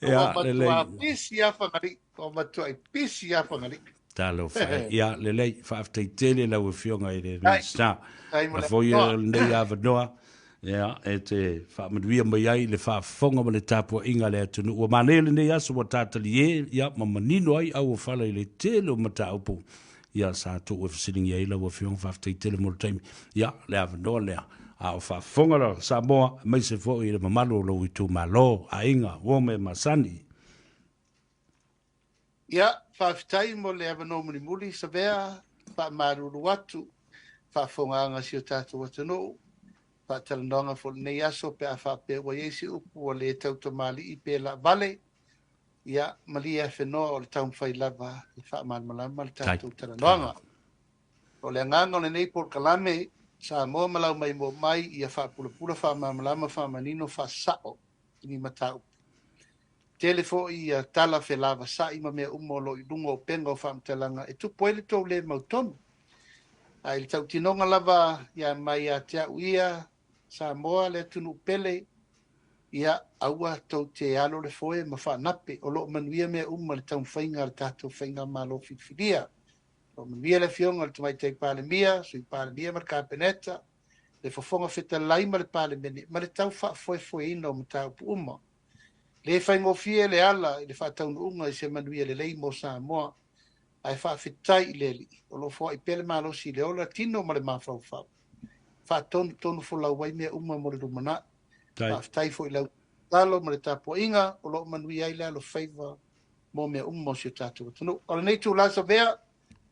Ia, lelei. Ua pisi ia Fagalii. Ua matuai pisi ia Fagalii. Talofa e. Ia, lelei, faafetai tele lau Afioga i le Minisita. Faafetai mo le A foi avanoa. lenei avanoa, ia, e te faamanuia mai ai le faafofoga ma le tapuaiga a le atunuu. Ua manaia lenei aso ua ta talie, ia, ma manino ai auofala i le tele o mataupu. Ia, sa tuu e fesiligia ai lau Afioga, faafetai tele mo le taimi. Ia, le avanoa lea, a o faafofoga la Samoa, aemaise foi i le mamalu o lou itumalo, aiga, uo ma e masani. Ia, faafetai mo le avanoa mulimuli, Savea, faamalulu atu, faafofogaaga a si o tatou atunuu, faatalanoaga foi i lenei aso pe a faapea ua i ai se upu ua le tautamalii pe laavale, ia, malie afenoa o le taumafai lava e faamalamalama le tatou talanoaga. O le agaga o lenei polokalame, Samoa ma lau maimoa mai, ia faapulapula, faamalamalama, faamanino, faasao i ni mataupu. Tele foi ia tala felavasai ma mea uma o lo o i luga o upega o faamatalaga e tupu ai le tou le mautonu. Ae i le tautinoga lava ia mai ia te au ia, Samoa le atunuu pele, ia aua tou te alo le foe ma faanape, o lo o manuia mea uma i le taumafaiga a le tatou faigamalo filifilia. O lo o manuia le Afioga i le Tamaitai Palemia, Sui Palemia ma le Kapeneta, le Fofoga Fetalai ma le Palemene, ma le tau faafoefoeina o mataupu uma. Le faigofie le ala i le faataunuuga i se manuia lelei mo Samoa, ae faafetai i le Alii o lo o foai pea le malosi i le ola tino ma le mafaufau, faatonutonu folau ai mea uma mo le lumanai. Faafetai foi i lau tatalo ma le tapuaiga o lo o manuia ai le alofaiva mo mea uma o si o tatou atunuu. O lenei itula Savea,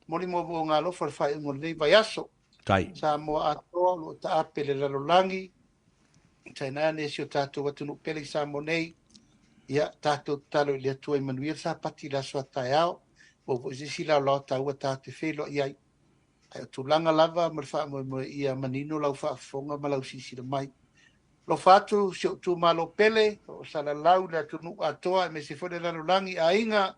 momoli moomooga alofa i le faaiuga o lenei vaiaso. Samoa atoa o lo o taape le lalolagi, tainane si o tatou atunuu pele i Samoa nei. Ia, tatou tatalo i le Atua i manuia le Sapati i le aso a taeao, maua foi se isi laolao taua tatou te feiloai ai. Ae o tulaga lava ma le faamoemoe ia manino lau faafofoga ma lau silasila mai. Alofa atu si ou itumalo pele, o Salalau le atunuu atoa aemaise foi le lalolagi, aiga,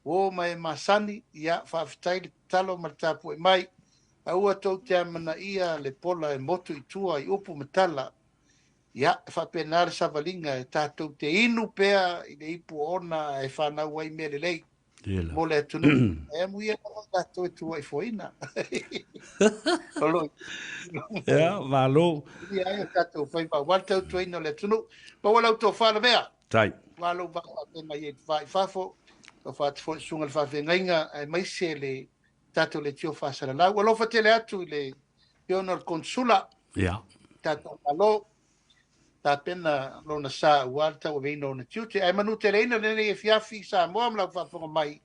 uo ma e masani, ia faafetai le tatalo ma le tapuai mai. Aua tou te amanaia le pola e motu i tua i upu ma tala. Ia, e faapena le savaliga e tatou te inu pea i le ipu oona e fanau ai mea lelei mo le atunuu. E amuia lava tatou e tuuaifoina. O lo Ia, malo. Ia, ai o tatou faiva aua le tautuaina o le atunuu. Maua lau tofa Lavea. Tai. Aua lou vaa faafeagai ai i le va i fafo. Alofa atu foi i le susuga i le faafeagaiga aemaise le tatou leitio faasalalau. Alofa tele atu i le Afioga i le Konesula. Ia. Tatou Malo. Tapena lona sa aua le tauaveina o ona tiute. Ae manuteleina lenei afiafi Samoa ma lau faafofoga mai.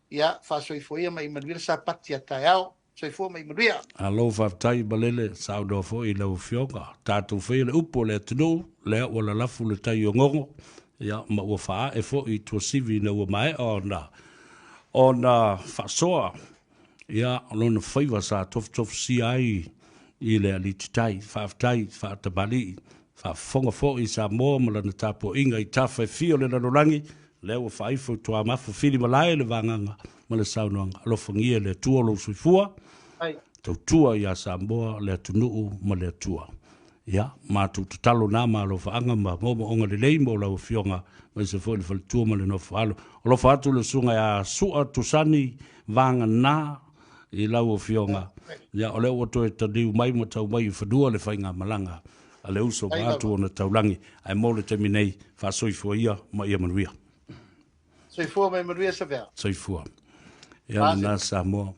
Ia, faasoifua ia ma ia manuia le Sapati a taeao. Soifua ma ia manuia. Malo faafetai malele saunoa foi i lau Afioga. Tatou faia le upu o le atunuu, lea ua lalafu le tai o gogo, ia, ma ua faaee foi i Tuasivi ina ua maea ona, ona faasoa Ia, o lona faiva sa tofutofusia ai i le alititai. Faafetai faatamalii, faafofoga foi i Samoa ma lana tapuaiga i tafa e fia o le lalolagi, lea ua faaifo i Tuamafu Filimalae le vagaga ma le saunoaga. Alofagia e le Atua lou soifua, tautua ia Samoa, le atunuu ma le Atua. Ia, matou tatalo na ma alofaaga ma moomooga lelei mo lau Afioga, aemaise foi le faletua ma le nofo alo. Alofa atu le Susuga ia Sua Tusani Vagana i lau Afioga. Ia, o lea ua toe taliu mai ma tau mai i fanua le faigamalaga a le uso vaeatu ona taulagi. Ae mo le taimi nei, faasoifua ia ma ia manuia. Soifua ma ia manuia Savea. Soifua. Ia lena Samoa.